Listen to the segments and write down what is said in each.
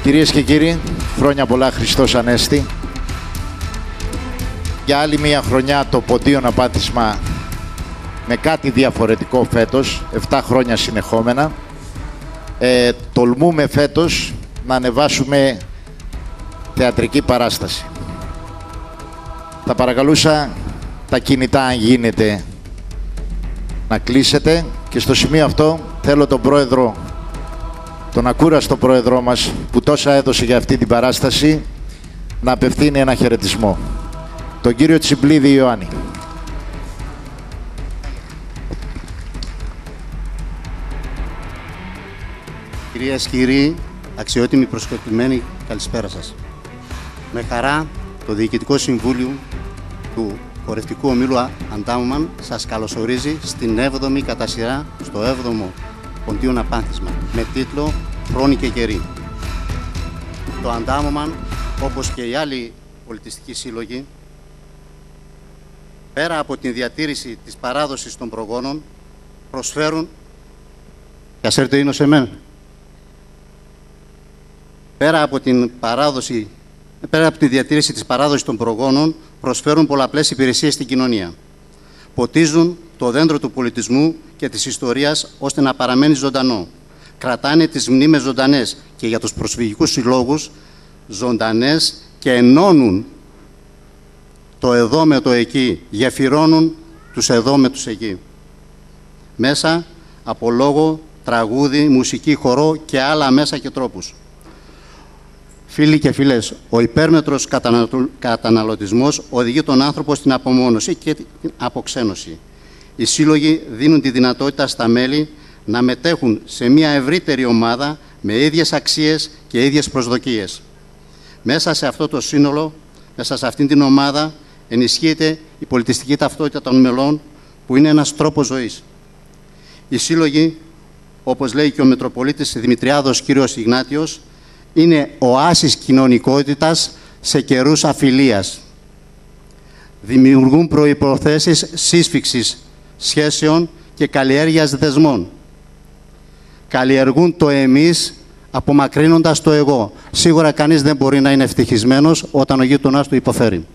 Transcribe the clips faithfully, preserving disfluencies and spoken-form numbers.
Κυρίες και κύριοι, χρόνια πολλά, Χριστός Ανέστη. Για άλλη μια χρονιά το Ποντίον Απάντησμα με κάτι διαφορετικό φέτος, εφτά χρόνια συνεχόμενα. Ε, τολμούμε φέτος να ανεβάσουμε θεατρική παράσταση. Θα παρακαλούσα τα κινητά, αν γίνεται, να κλείσετε. Και στο σημείο αυτό θέλω τον πρόεδρο, τον ακούραστο πρόεδρό μας, που τόσα έδωσε για αυτή την παράσταση, να απευθύνει ένα χαιρετισμό. Τον κύριο Τσιμπλίδη Ιωάννη. Κυρίες, κύριοι, αξιότιμοι προσκεκλημένοι, καλησπέρα σας. Με χαρά, το Διοικητικό Συμβούλιο του Χορευτικού Ομίλου Α-, Αντάμωμαν σας καλωσορίζει στην έβδομη κατά σειρά, στο έβδομο Ποντίον Απάνθισμα, με τίτλο «Χρόνοι και καιροί». Το Αντάμωμαν, όπως και οι άλλοι πολιτιστικοί σύλλογοι, πέρα από την διατήρηση της παράδοσης των προγόνων, προσφέρουν... Ας έρθει ο ίνος εμέν. Πέρα από την παράδοση, πέρα από τη διατήρηση της παράδοσης των προγόνων, προσφέρουν πολλαπλές υπηρεσίες στην κοινωνία. Ποτίζουν το δέντρο του πολιτισμού και της ιστορίας, ώστε να παραμένει ζωντανό. Κρατάνε τις μνήμες ζωντανές και για τους προσφυγικούς συλλόγους, ζωντανές, και ενώνουν το εδώ με το εκεί, γεφυρώνουν τους εδώ με τους εκεί, μέσα από λόγο, τραγούδι, μουσική, χορό και άλλα μέσα και τρόπους. Φίλοι και φίλες, ο υπέρμετρος καταναλω-, καταναλωτισμός οδηγεί τον άνθρωπο στην απομόνωση και την αποξένωση. Οι σύλλογοι δίνουν τη δυνατότητα στα μέλη να μετέχουν σε μια ευρύτερη ομάδα με ίδιες αξίες και ίδιες προσδοκίες. Μέσα σε αυτό το σύνολο, μέσα σε αυτήν την ομάδα, ενισχύεται η πολιτιστική ταυτότητα των μελών, που είναι ένας τρόπος ζωής. Οι σύλλογοι, όπως λέει και ο Μητροπολίτης Δημητριάδος κύριος Ιγνάτιος, είναι οάσεις κοινωνικότητας σε καιρούς αφιλίας. Δημιουργούν προϋποθέσεις σύσφιξης σχέσεων και καλλιέργειας δεσμών. Καλλιεργούν το εμείς, απομακρύνοντας το εγώ. Σίγουρα κανείς δεν μπορεί να είναι ευτυχισμένος όταν ο γείτονάς του υποφέρει.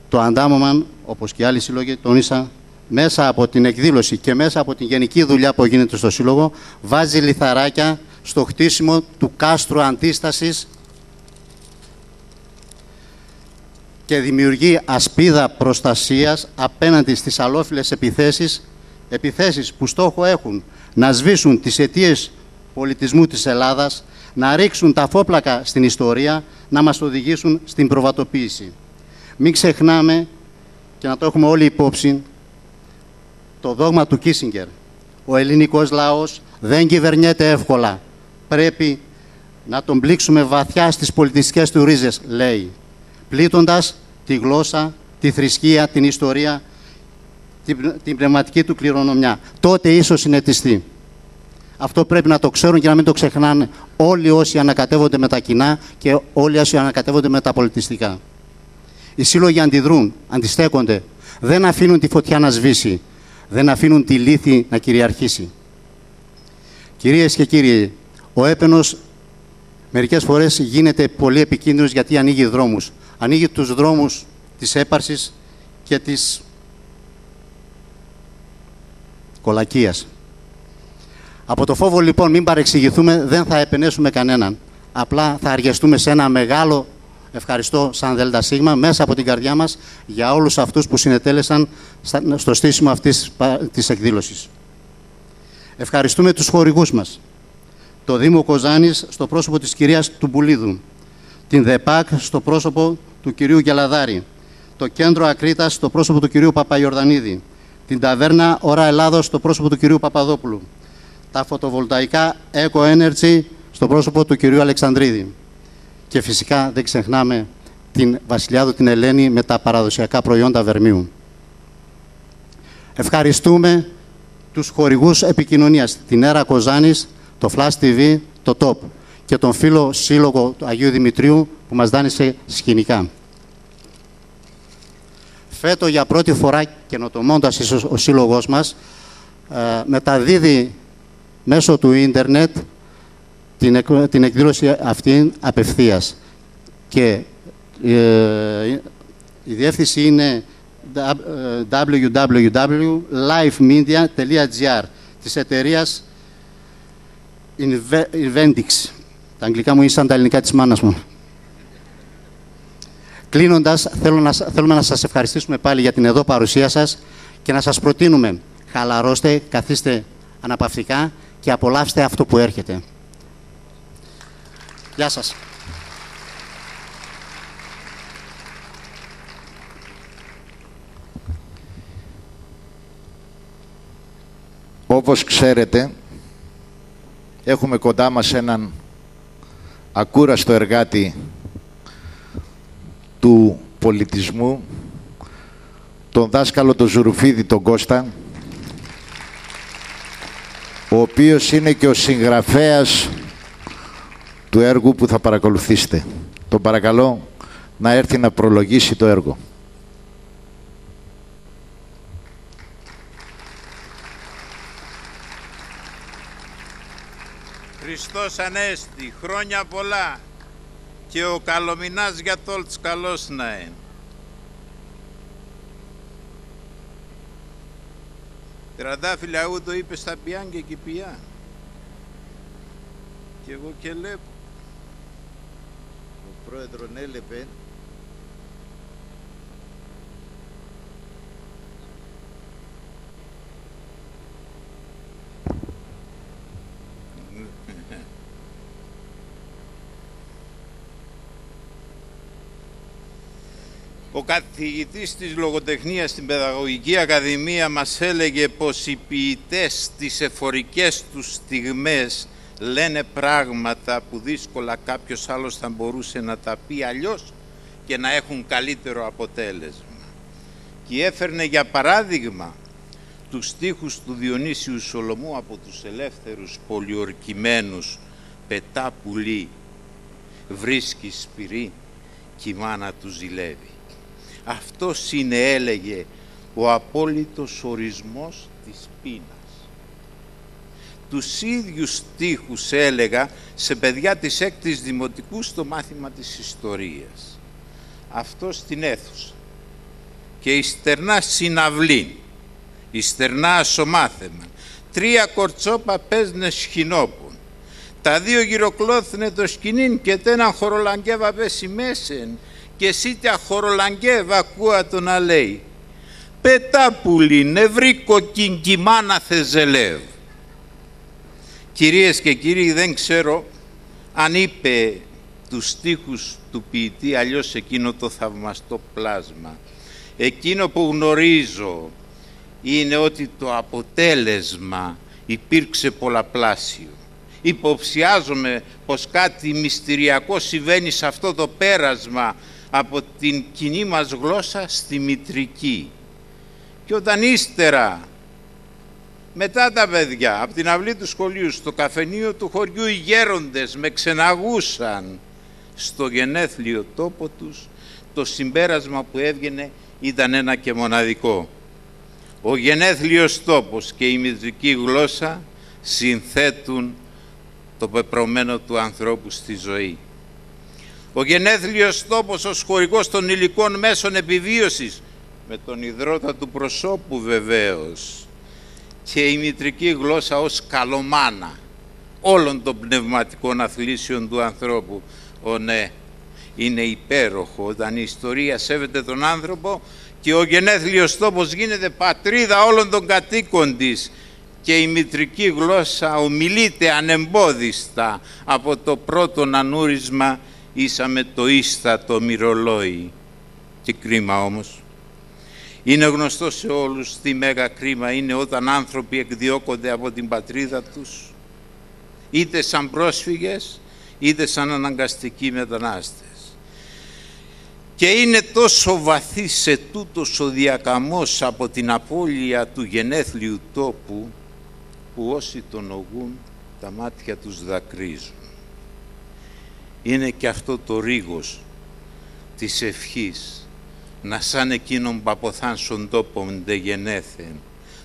Το Αντάμωμαν, όπως και άλλοι σύλλογοι, τόνισα, μέσα από την εκδήλωση και μέσα από την γενική δουλειά που γίνεται στο Σύλλογο, βάζει λιθαράκια στο χτίσιμο του κάστρου αντίστασης και δημιουργεί ασπίδα προστασίας απέναντι στις αλλόφυλες επιθέσεις, επιθέσεις που στόχο έχουν να σβήσουν τις αιτίες πολιτισμού της Ελλάδας, να ρίξουν τα φόπλακα στην ιστορία, να μας οδηγήσουν στην προβατοποίηση. Μην ξεχνάμε, και να το έχουμε όλοι υπόψη, το δόγμα του Κίσιγκερ: «Ο ελληνικός λαός δεν κυβερνιέται εύκολα. Πρέπει να τον πλήξουμε βαθιά στις πολιτιστικές του ρίζες», λέει, πλήττοντας τη γλώσσα, τη θρησκεία, την ιστορία, την, την πνευματική του κληρονομιά. Τότε ίσως συνετιστεί. Αυτό πρέπει να το ξέρουν και να μην το ξεχνάνε όλοι όσοι ανακατεύονται με τα κοινά και όλοι όσοι ανακατεύονται με τα πολιτιστικά. Οι σύλλογοι αντιδρούν, αντιστέκονται, δεν αφήνουν τη φωτιά να σβήσει, δεν αφήνουν τη λύθη να κυριαρχήσει. Κυρίες και κύριοι, ο έπαινος μερικές φορές γίνεται πολύ επικίνδυνος, γιατί ανοίγει δρόμους. Ανοίγει τους δρόμους της έπαρσης και της κολακίας. Από το φόβο, λοιπόν, μην παρεξηγηθούμε, δεν θα επενέσουμε κανέναν. Απλά θα αργεστούμε σε ένα μεγάλο ευχαριστώ, σαν ΔΣ, μέσα από την καρδιά μας, για όλους αυτούς που συνετέλεσαν στα, στο στήσιμο αυτής της πα-, της εκδήλωσης. Ευχαριστούμε τους χορηγούς μας. Το Δήμο Κοζάνης, στο πρόσωπο της κυρίας Τουμπουλίδου. Την ΔΕΠΑΚ, στο πρόσωπο του κυρίου Γελαδάρη. Το Κέντρο Ακρίτας, στο πρόσωπο του κυρίου Παπαϊορδανίδη. Την Ταβέρνα Ωρα Ελλάδος, στο πρόσωπο του κυρίου Παπαδόπουλου. Τα φωτοβολταϊκά Eco Energy, στο πρόσωπο του κυρίου Αλεξανδρίδη. Και φυσικά δεν ξεχνάμε την Βασιλιάδο την Ελένη με τα παραδοσιακά προϊόντα Βερμίου. Ευχαριστούμε τους χορηγούς επικοινωνίας, την Έρα Κοζάνης, το Flash TV, το Top και τον φίλο σύλλογο του Αγίου Δημητρίου που μας δάνεισε σκηνικά. Φέτος, για πρώτη φορά, καινοτομώντας ίσως, ο σύλλογός μας, ε, μεταδίδει μέσω του ίντερνετ την εκ-, την εκδήλωση αυτή απευθείας. Και, ε, η διεύθυνση είναι w w w live media dot g r, της εταιρείας Inve-, Inventix. Τα αγγλικά μου είναι σαν τα ελληνικά της μάνας μου. Κλείνοντας, θέλω να σ-, θέλουμε να σας ευχαριστήσουμε πάλι για την εδώ παρουσία σας και να σας προτείνουμε: χαλαρώστε, καθίστε αναπαυτικά και απολαύστε αυτό που έρχεται. Γεια σας. Όπως ξέρετε, έχουμε κοντά μας έναν ακούραστο εργάτη του πολιτισμού, τον δάσκαλο τον Ζουρουφίδη τον Κώστα, ο οποίος είναι και ο συγγραφέας του έργου που θα παρακολουθήσετε. Τον παρακαλώ να έρθει να προλογίσει το έργο. Χριστός Ανέστη, χρόνια πολλά και ο καλομηνάς για τ' όλτς καλός να έν'. Τραντάφυλλα, ατό είπες θα πηάν' και 'κι πηάν'. Κι εγώ 'κ' ελέπω. Ο πρόεδρον έλεπεν. Ο καθηγητής της λογοτεχνίας στην Παιδαγωγική Ακαδημία μας έλεγε πως οι ποιητές στις εφορικές τους στιγμές λένε πράγματα που δύσκολα κάποιος άλλος θα μπορούσε να τα πει αλλιώς και να έχουν καλύτερο αποτέλεσμα. Και έφερνε για παράδειγμα τους στίχους του Διονύσιου Σολωμού από τους ελεύθερους πολιορκημένους: «Πετά, πουλί, βρίσκεις πυρί, κι η μάνα του ζηλεύει». Αυτός είναι, έλεγε, ο απόλυτος ορισμός της πείνας. Τους ίδιους στίχους έλεγα σε παιδιά της έκτης δημοτικού στο μάθημα της ιστορίας. Αυτός στην αίθουσα. Και υστερνά σην αυλήν, υστερνά σο μάθεμαν. Τρία κορτσόπα παίζ'νε σκοινόπον. Τα δύο γυροκλώθ'νε το σκοινίν και τ' έναν χορολαγκέβ' απέσ' ση μέσεν, και σίτια χορολαγκέβ' ακούω ατο να λέει: «Πετά, πουλί, νευρή κοκκίν, κι η μάνα θ' εζελεύ'». Κυρίες και κύριοι, δεν ξέρω αν είπε τους στίχους του ποιητή αλλιώς εκείνο το θαυμαστό πλάσμα. Εκείνο που γνωρίζω είναι ότι το αποτέλεσμα υπήρξε πολλαπλάσιο. Υποψιάζομαι πως κάτι μυστηριακό συμβαίνει σε αυτό το πέρασμα από την κοινή μας γλώσσα στη μητρική. Και όταν ύστερα, μετά τα παιδιά, απ' την αυλή του σχολείου, στο καφενείο του χωριού, οι γέροντες με ξεναγούσαν, στο γενέθλιο τόπο τους, το συμπέρασμα που έβγαινε ήταν ένα και μοναδικό. Ο γενέθλιος τόπος και η μητρική γλώσσα συνθέτουν το πεπρωμένο του ανθρώπου στη ζωή. Ο γενέθλιος τόπος ως χορηγός των υλικών μέσων επιβίωσης, με τον ιδρώτα του προσώπου βεβαίως, και η μητρική γλώσσα ως καλομάνα όλων των πνευματικών αθλήσεων του ανθρώπου. Ω ναι, είναι υπέροχο όταν η ιστορία σέβεται τον άνθρωπο και ο γενέθλιος τόπος γίνεται πατρίδα όλων των κατοίκων της και η μητρική γλώσσα ομιλείται ανεμπόδιστα από το πρώτο ανούρισμα ίσα με το ίστατο μυρολόι. Τι κρίμα όμως. Είναι γνωστό σε όλους τι μέγα κρίμα είναι όταν άνθρωποι εκδιώκονται από την πατρίδα τους, είτε σαν πρόσφυγες, είτε σαν αναγκαστικοί μετανάστες. Και είναι τόσο βαθύς ετούτος ο διακαμός από την απώλεια του γενέθλιου τόπου, που όσοι τον ογούν, τα μάτια τους δακρύζουν. Είναι και αυτό το ρίγος της ευχής, να σ' αν εκείνον π' αποθάν σον τόπον ντ' εγενέθεν,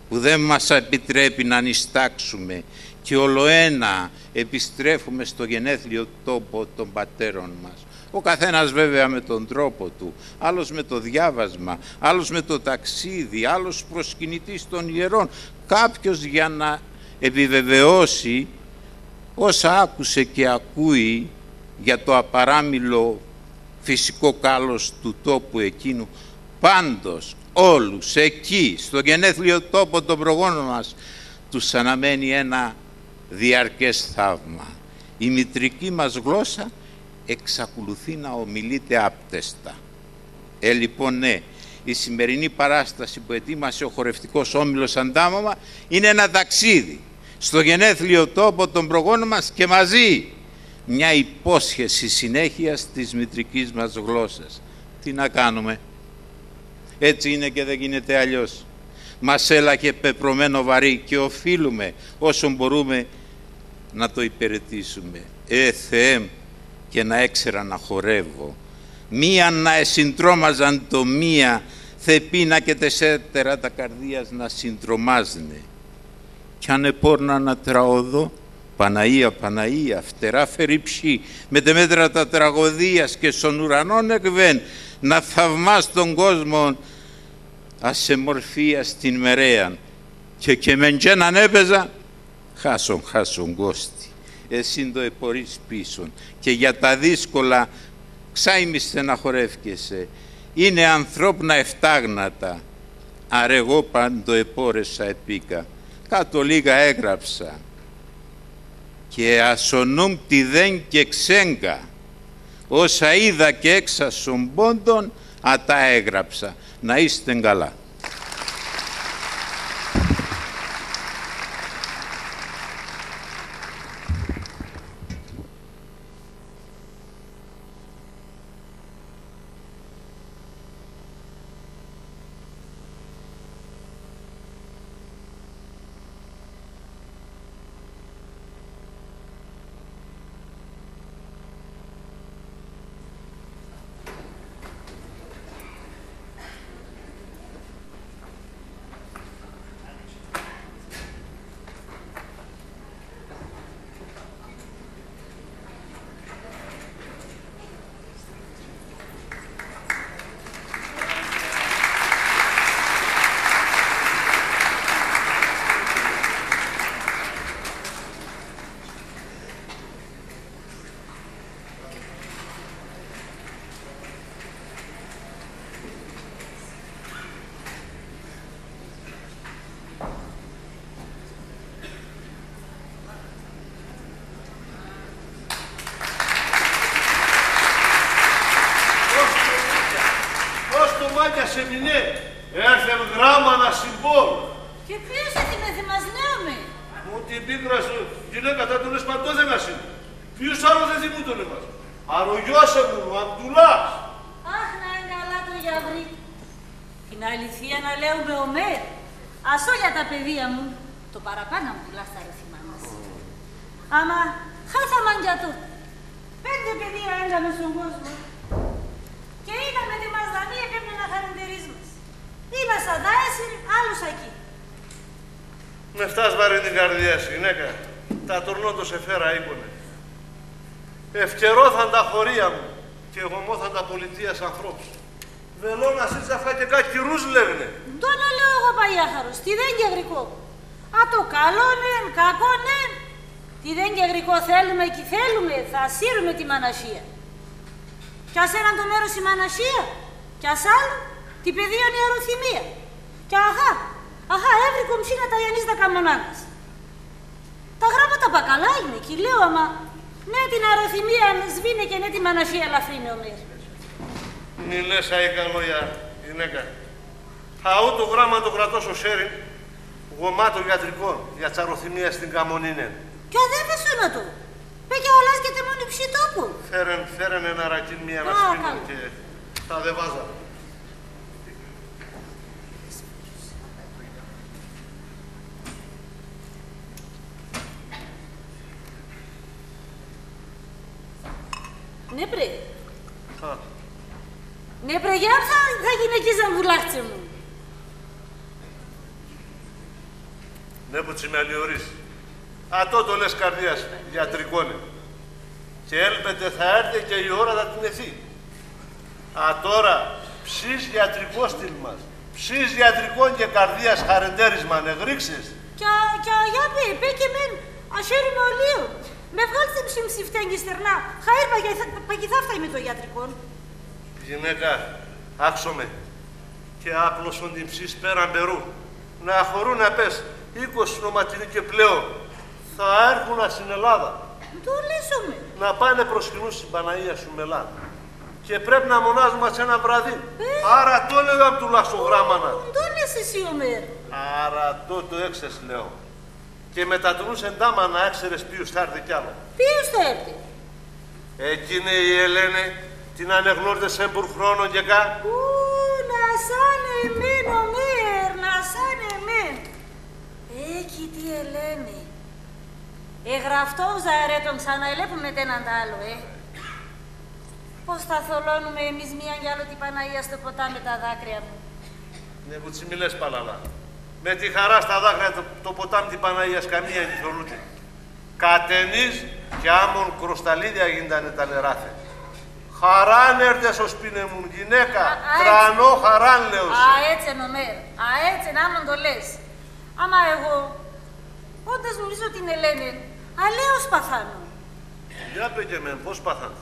που δεν μας επιτρέπει να νηστάξουμε και ολοένα επιστρέφουμε στο γενέθλιο τόπο των πατέρων μας. Ο καθένας βέβαια με τον τρόπο του, άλλος με το διάβασμα, άλλος με το ταξίδι, άλλος προσκυνητής των ιερών, κάποιος για να επιβεβαιώσει όσα άκουσε και ακούει για το απαράμιλο φυσικό κάλος του τόπου εκείνου. Πάντως, όλους εκεί, στο γενέθλιο τόπο των προγόνων μας, τους αναμένει ένα διαρκές θαύμα. Η μητρική μας γλώσσα εξακολουθεί να ομιλείται άπτεστα. Ε, λοιπόν, ναι, η σημερινή παράσταση που ετοίμασε ο Χορευτικός Όμιλος Αντάμωμα είναι ένα ταξίδι στο γενέθλιο τόπο των προγόνων μας και μαζί μια υπόσχεση συνέχειας της μητρικής μας γλώσσας. Τι να κάνουμε, έτσι είναι και δεν γίνεται αλλιώς. Μας έλαγε πεπρωμένο βαρύ και οφείλουμε όσο μπορούμε να το υπηρετήσουμε. Ε, Θεέ μ', και να έξερα να χορεύω. Μίαν να εσυντρόμαζαν το μίαν, θα επείνα και τεσσέτερα τα καρδίας να συντρομάζ'νε. Κι αν επόρ'να να τραγωδώ, Παναΐα, Παναΐα, φτερά φεριψή, με τ' εμέτρ' ατα τραγωδίας και σον ουρανόν εκβαίν', να θαυμάζ' τον κόσμον ας σε μορφία σην μερέαν. Και, και μεν κι έναν έπαιζα, χάσον, χάσον, Κώστη. Εσύ ντο επορείς πίσον. Και για τα δύσκολα ξάι μη στεναχωρεύκεσαι. Είναι ανθρώπ'να ευτάγνατα. Αρ' εγώ πάντο επόρεσα, επήκα. Κάτω λίγα έγραψα. Και ασ' ο νου μ' τιδέν 'κ' εξέγκα. Όσα είδα 'κ' έξα σον πόντον, ατά έγραψα. Να είστε καλά. Πώς το μάτια σε μηνέ, έρθεν γράμμα να συμπόλ'. Και ποίος έθινε, θυμάσαι, νέο με; Μου την πίκραν σου, γυναίκα, θα τον λες παντός ένας είναι. Ποίος άλλος εθυμούταν εμάς; Αρ' ο γιος εμουν, ο Αμπτουλάς. Αχ, να έν' καλά το γιαβρί. Την αληθείαν να λέω με, Ομέρ; Ας όλα τα παιδία μουν, το παραπάν' Αμπτουλάς τ' αρρώθιμά μας. Άμα χάθαμαν κι ατό. Πέντε παιδία έγκαμε σον κόσμον. Και είδαμε τ' εμάς δαμί επέπνεν αχαρντερείς μας. Είνας αδά έσυρ', άλλος ακεί. Μ' εφτάς βαρύν την καρδίαν σ', γυναίκα. Τ' ατορνό ντο σε εφέρα οίκονα. Ευκαιρώθαν τα χωρία μουν και εγωμώθαν τα πολιτείας ανθρώπ'ς. Βελόν, ας ίντ' ζαφκά και κά κυρούς λέγ'νε. Ντο να λέω εγώ, παϊάχαρος, τιδέν 'κ' εγροικώ. Ατό καλόν έν', κακόν έν'. Τιδέν 'κ' εγροικώ, θέλουμε 'κ' θέλουμε, θα σύρουμε τη μαναχία. Κι ας έναν το μέρος η μαναχία, κι ας άλλο τη παιδίαν η αρρωθυμία. Κι αχά, αχά, εύρικον ψήν αταγιανίζ' τα καμονά μας. Τα γράμματα πα καλά είναι, 'κι λέω, άμα ναι την αρρωθυμία σβήνε και ναι τη μαναχία ελαφρύνε, Ομέρ. Μη λες αΐκα λόγια, γυναίκα. Αούτο γράμμαν ντο κρατώ σο χέρι μ', γωμάτον γιατρικόν, για τ' αρρωθυμία σην καμονίν έν'. Κι αδέρφ' εσόν ατό; Πέκια ολάς και τεμόν υψί τόπον. Φέρεν, φέρεν ένα ρακίν, μίαν ασπίνω και θα δεβάζ' ατο. Ναι, πρε. Α. Ναι, πρε, για θα, θα γυναικίζαν, βουλάχτσεν μουν. Ναι, που τσιμελιωρείς. Ατό ντο λες καρδίας γιατρικόν έν'. Κι έλπεται θα έρ'ται και η ώρα θα τεινεχτεί. Ατώρα, ψεις γιατρικόν έν' μας. Ψεις γιατρικόν και καρδίας χαρεντέρισμαν εγροίκ'σες; Κι, κι, για πέ, πέ και εμέν, αχαίρουμαι ολίγον. Μ' εβγάλτς την ψήν μ' σ' ευτέγγι στερνά. Χαΐρ πα-, πα-, πα-, παγιθάφτα είμαι το γιατρικόν. Γυναίκα, άκ'σο με. Και άπλωσον την ψήν σ' πέραν περού. Να αχωρούν απέσ' είκοσι νωματινοί και πλέον. Θα έρχουνταν σην Ελλάδαν. Ντο λες, Ομέρ; Να πάνε να προσκυνούν σην Παναΐαν Σουμελάν. Και πρέπ' να μουνάζουν ατ' σ' έναν βραδύν. Ε; Άρα ατό λέω, άμ' ντουλάχ'στον γράμμαν ατ'. Ντο λες εσύ, Ομέρ; Άρα ατό ντο έξ'σες, λέω. Και μετατρούς εντάμαν να έξ'σερες ποίους θα έρ'ται κι άλλο. Ποίους θα έρ'ται; Εκείνε η Ελένε, τίναν εγνώριζες έμπουρ' χρόνον και κα; Ου, να σ' άν' εμέν, Ομέρ, να σ' άν' εμέν. Έκ'τη Ελένε. Εγγραφτόν ζαρέτον, ξαναελέπουμε τ' έναν τ' άλλο, ε. Πώς θα θολώνουμεν εμείς μίαν κι άλλο την Παναΐαν στο ποτάμ' με τα δάκρυα μουν; Ναι, που τσιμιλείς, παλαλά. Με τη χαράν σ' τα δάκρυα το, το ποτάμ' την Παναΐαν καμία 'κι θολούται. Κατ' εμείς κι άμον κρουσταλίδια ίντανε τα νερά θεν. Χαράν έρ'τες σο σπίτ' εμουν, γυναίκα, α, αέτσ'. Τρανόν χαράν, λέω σε. Αέτσ' έν', Ομέρ, αέτσ' έν', άμον ντο λες. Άμα εγώ, όντας νωρίζω την Ελένεν, αλέος παθάνω. Για πέ και εμέν, πώς παθάντς;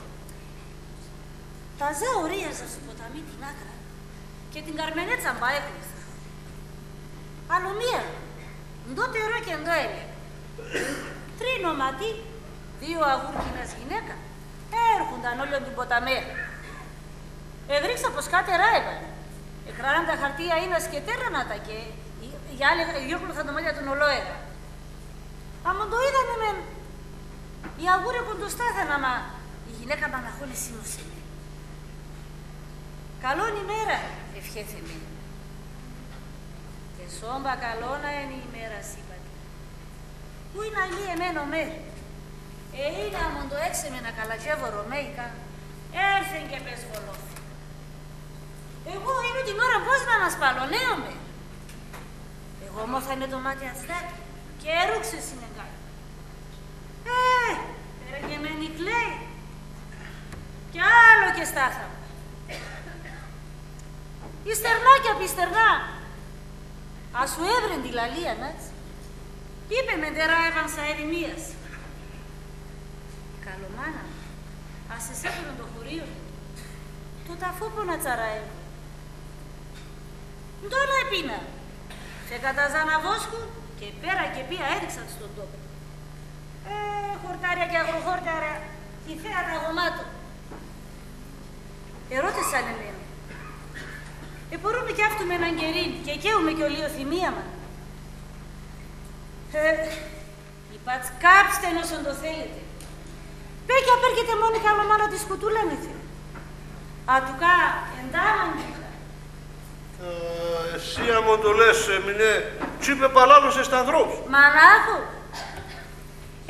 Τ' αζά ορίαζα σο ποταμίν την άκραν και την Καρμενέτσαν πα έκλωθα. Άλλο μίαν, ντο τερώ και ντο έλεπα. Τρεις νωματοί, δύο αγούρ' κι ίνας γυναίκα, έρχουνταν όλον την ποταμέν. Εγροίκ'σα πως κάτ' εράεβαν. Εκράτ'ναν τα χαρτία ίνας και τέραν ατα και, ε, ε, εκλώθαν τα μάτια τουν ολόερα. Άμον ντο είδαν εμέν, οι αγούρ' εκοντοστάθαν, άμα η γυναίκα μ' αναχών εσήμωσεν με. Καλόν ημέραν, ευχέθεν με. Και σώπα καλόν αέν' η ημέρα σ', είπα τη. Πού είναι, αηλή εμέν, Ομέρ; Ε, είναι, άμον ντο έξ'σες με να καλατζεύω Ρωμαίικα, έρθεν και πες βολώθεν. Εγώ ίνο την ώραν πώς να ανασπάλλω, νέο με. Εγωμώθανε το μάτι ατ'ς δάκρυ και ερούξεν σην εγκάρ'. Ε, πέραν και εμέν η κλαίν'. Κι άλλο και στάθαμε. Υστερνά κι απ' υστερνά. Ας σου εύρεν τη λαλίαν ατ'ς, πείπε με ντ' εράεβαν σα ερημίας. Η καλομάνα μ' ας εσέβρεν το χωρίον, το ταφόπον ατ'ς αράεβεν. Ντ' όλα επείναν. Φέκ' ατα ζαν αβόσκουν και πέραν και ποίαν έδειξαν σ' τον τόπον. Ε, χορτάρια και αγροχόρταρα, τη θέα τ' αγωμάτω. Ερώτεσαν εμέν. Επορούνε κι αύτουμεν έναν καιρήν και καίουμεν κι ολίγον τη μίαν μαν; Ε, είπα ατ'ς, κάψτεν ον όσο ντο θέλετε. Πέ κι απέρκεται μόνη καλομάνα τη σκουτούλαν έθεν. Ατούκα, εντάμαν ντο είχα. Ε, εσύ άμον ντο λες, εμεινέ, τσ' είπες παλάλωσες τ' ανθρώπ'. Μανάχο.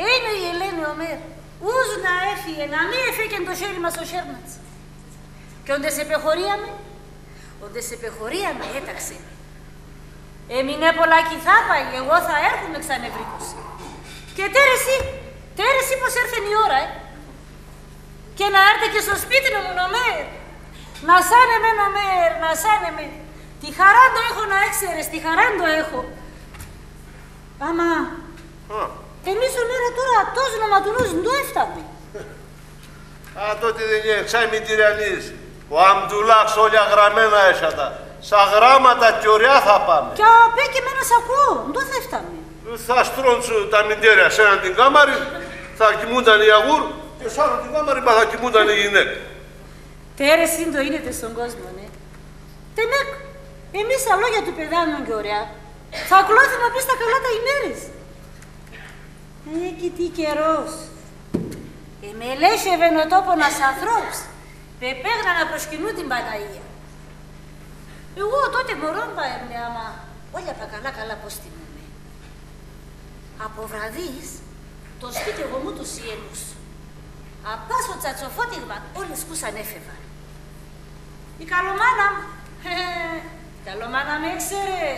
Έινο η Ελένη, Ομέρ, ους να έφυεν, να μη εφέκεν το χ̌έρι μας σο χ̌έρ' ατ'ς. Κι όν ντες επεχωρίαμε, όν ντες επεχωρίαμε, έταξεν με. Εμεινέ πολλά 'κι θα πάει, εγώ θα έρχουμαι, εξανευρήκω σε. Και τέρ' εσύ, τέρ' εσύ πώς έρθεν η ώρα, ε. Και να έρ'τε και σο σπίτ' εμουν, Ομέρ. Να σ' άν' εμέν, Ομέρ, να σ' άν' εμέν. Τη χαράν ντο έχω, να έξ'σερες, τη χαράν ντο έχω. Άμα, α, εμείς, Ομέρ, ατώρα ατός νωματουνός ντο έφταμε; Ατό τιδενιέ, ξάι μητήρα νεις. Ο Αμπτουλάχ σ' όλια γραμμένα έχ' ατα. Σα γράμματα κι ωριά θα πάμε. Κι απέ και εμένα σ' ακούω, ντο θα έφταμε; Θα στρών'τσουν τα μητέρια σ' έναν την κάμαρην, θα κοιμούνταν οι αγούρ', και σ' άλλο την κάμαρην πα θα κοιμούνταν η γυναίκα. Τέρ' εσύ ντο ίνεται σον κόσμον, ε. Τεμέκ, εμείς σα λόγια του παιδάνιον κι ωριά, θα κλώθουμε απέσ' τα καλά τα ημέρες. Ε, και τι καιρός! Εμελέσχευεν ο τόπον ατ'ς ανθρώπ'ς π' επέγ'ναν να προσκυνούν την Παναΐαν. Εγώ τότε μωρόν πα έμ'νε, άμα όλια πα καλά καλά πώς θυμούμαι. Αποβραδύς, το σπίτ' εγωμούτωσεν η ενούς. Απάν' σο τσατσοφώτιγμαν όλες 'κούσαν έφευγαν. Η καλομάνα μ', ε, η καλομάνα μ' έξερε.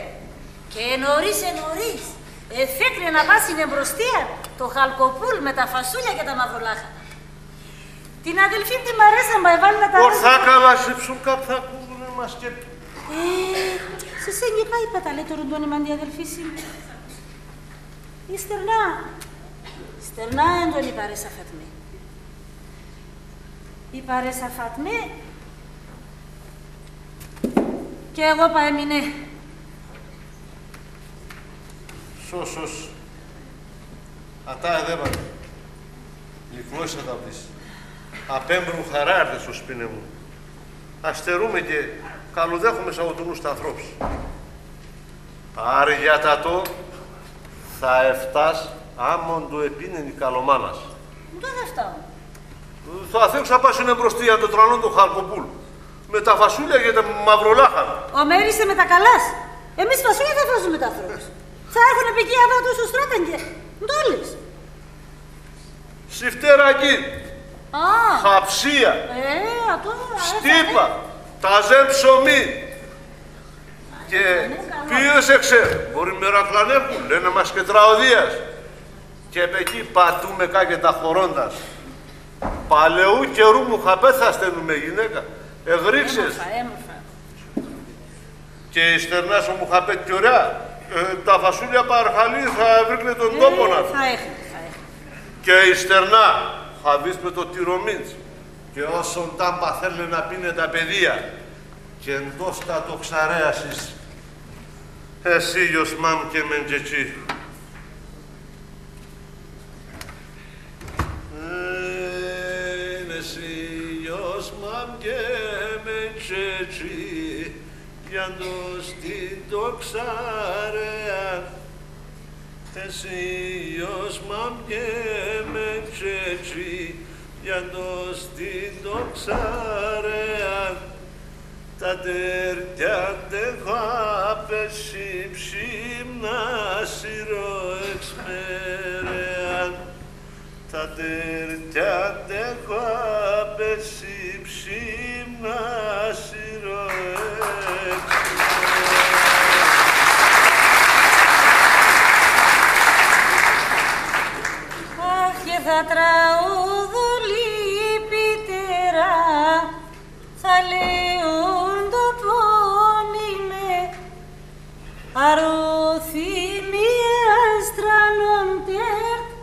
Και ενωρίς, ενωρίς, Εφέκρεν να πας σην εμπροστίαν το χαλκοπούλ με τα φασούλια και τα μαυρολάχανα. Την αδελφήν τη Μαρέσαν πα εβάλ' να τα... Ορθά καλά, σ' ύψον κάπ' θα ακούγουνε μας και... Ε, σε σέν και κά είπα τα, λέει, το ρουντόνι μ' αν τη αδελφή σ' είναι. Υστερνά, υστερνά έντον η Παρέσσα Φατμέ. Η Παρέσσα Φατμέ. Κι εγώ πα έμεινε. Σως, σως. Ατά εδέβαλε. Λυκνώσα τα ατείς. Απέμπρον χαρά έρθες σο σπίτ' εμουν. Αστερούμαι και καλοδέχουμαι σ' ατουνούς τ' ανθρώπ'ς. Αργιατά ντο θα ευτάς, άμον ντο επίνεν η καλομάνα σ'. Ντο θα ευτάω; Θα θέκ'ς να πας σην εμπροστίαν το τρανόν το χαλκοπούλ'. Με τα φασούλια και τα μαυρολάχανα. Ω, μ' έρεσεν με τα καλά σ'. Εμείς φασούλια θα ευτάζουμε τ' ανθρώπ'ς; Θα έρχουνε π' εκεί αβά τ' οσο στράταν και ντο λες; Σιφτέρα κείν'. Α. Χαψία. Ε, ατό, α, ε, θα... Στύπα. Ταζέν ψωμί. Και ποίος εξέρ', μπορεί μερά κλανεύκουν, λένε μας και τραγωδίας. Και π' εκεί πατούμε κά και τα χορώντας. Παλαιού καιρού μουχαπέτ' θα στένουμες, γυναίκα. Εγροίξες. Έμορφα, έμορφα. Και υστερνά σο μουχαπέτ' κι ωραία, ε, τα φασούλια πα αρχαλί θα ευρήκ'νε τον τόπον ατ'. Ε, θα έχ'νε, θα έχ'νε. Και υστερνά, χαβίς με το τυρομίντς. Και οσόν τάμπα θέλ'νε να πίν'νε τα παιδία. Και ντο θα το ξαρέασεις εσύ, γιος μ' άμ' και μεν και τσι. Έν' εσύ, γιος μ' άμ' και μεν και τσι, για ντο σ' τ' το ξαρέαν. Εσύ, γιος μ' άμ' και μεν και τσι, για ντο σ' τ' το ξαρέαν. Τα τέρτια ντ' έχω απέσ' σην ψ̌η μ' να σύρω εξ μερέαν. Τα τέρτια ντ' έχω απέσ' σην ψ̌η μ' να σύρω εξ μερέαν. Αχ, και θα τραγούδω λυπητέρα, θα λέω ντο πόνιμαι, αρρώθυμια αστρανών τέρτ',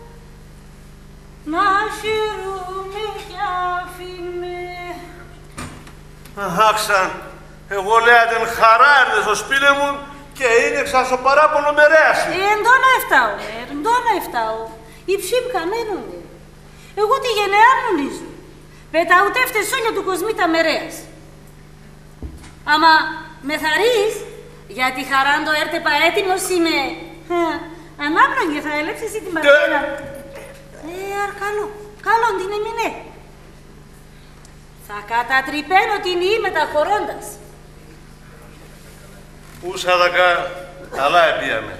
να χαίρουμαι κι αφήμαι. Αχ, άσαν, εγώ, λέει ατεν, χαρά έρθες σο σπίτ' εμουν και ίνεξα σο παράπονο μ' ερέασες. Ε, ντο να ευτάω, ε, ντο να ευτάω. Η ψ̌η μ' χαμένον έν'. Εγώ τη γενεά μ' νουνίζω. Πεταούτευτες σ' όλια του κοσμί τα μ' ερέας. Άμα με θαρρύεις, για τη χαράν ντο έρτ' επα έτοιμος είμαι. Ανάπλαγγεν θα ελέπ'ς εσύ τη Μαρκέλα. Ε, αρ' καλόν, καλόν την έμεινε. Θα κατατρυπαίνω την ηή με τα χορώντας. Ούσ' αδακά, καλά εποίαμε.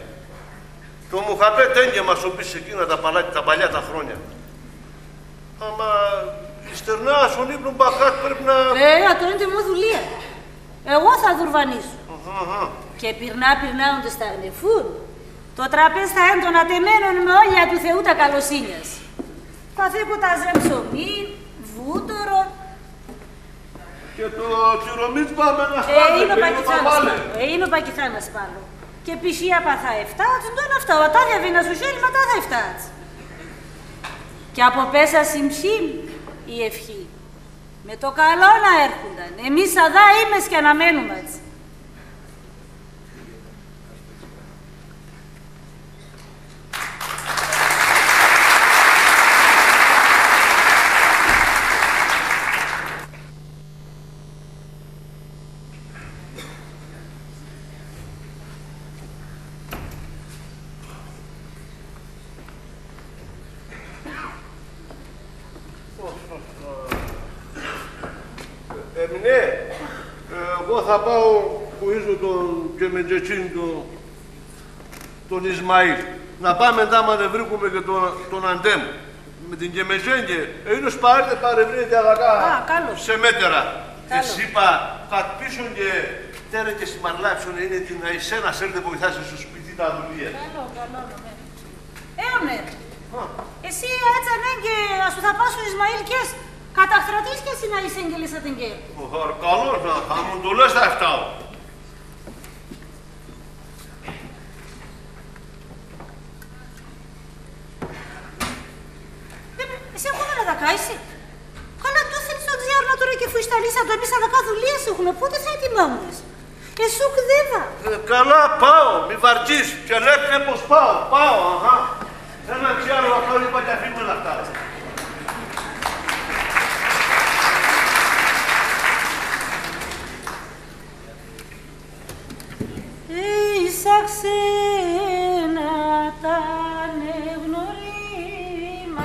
Το μουχαπέτ' έν' και μας σοπεί σ' εκείνα τα παλα-, τα παλιά τα χρόνια. Άμα υστερνά σον ύπνον πα κάτ' πρέπ' να... Ε, ατό έν' τ' εμώ δουλεία. Εγώ θα δουρβανίζω. Αχά, αχά. Και πυρνά-πυρνά όντε σταγνεφούν, το τραπέζ' θα έν' τ' ανατεμένον με όλια του Θεού τα καλοσύνιας. Θα θέκω ταζέν ψωμίν, βούτορον. Και το τυρομίντς πα με να... Ε, χαλάτε, είναι ο πα 'κι θα 'νας πα-, ε, είναι ο πα 'κι θα 'νας πα-, λέω. Και πισ̌ία πα θα ευτάω, ντο να ευτάω, ατά θα εβαίν' ας σο χ̌έρ' μ', ατά θα ευτάω. Κι αποπέσ' ας σην ψ̌η μ' η ευχή. Με το καλόν να έρχουνταν. Εμείς αδά είμες και αναμένουμε ατ'ς. Εμεινέ, εγώ θα πάω που ίζουν τον Κεμετζετσίν, τον, τον Ισμαήλ. Να πάμε ντάμα να βρήκουμε και τον, τον Αντέμ. Με την Κεμετζέν και εκείνος παρέρ' και παρευρύνεται αδακά. Α, καλώς. Σε μέτερα. Καλώς. Εσύ πα, πα πίσον και τέρεν και σην μαρλάψον, είναι την αϊσέν ας έρ' και βοηθάς σο σπίτ'. Καλόν, καλόν, ναι. Έονερ, εσύ αέτσ' ανέγκαι ας σου θα πας ο Ισμαήλ κι εσ', καταχτρωτής κι ας ειναι, εισέγγελες ατενγκέρ'. Ω, καλόν, α, θα μ' το λες θα ευτάω. Ε, εσύ ακόμα να δακάεις; Καλά, ντο θέλεις τον Τζιάρ' να τώρα και φουσταλείς ατο, εμείς αδακά δουλείας έχουμε, πότε θα ετοιμάμουνες; Εσούκ δέβα. Ε, καλά, πάω, μη βαρκείς, κι ελέγχ' με πώς πάω, πάω, αχά. Ένα Ξιάρ' θα φάω, είπα, κι αφήνουμε να φτάρω. Ίσα ξένα τα ανεγνωρίμ'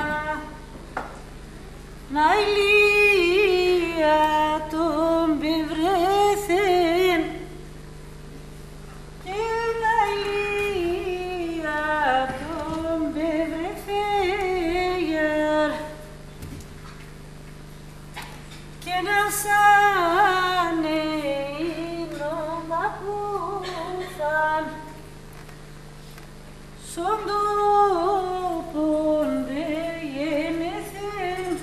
να ειλία τον π' ευρέθεν, και να ειλία τον π' ευρέθεν, και να σ' ανεΐν' ο παππούθ' αν σον τόπον π' εγέννεθεν,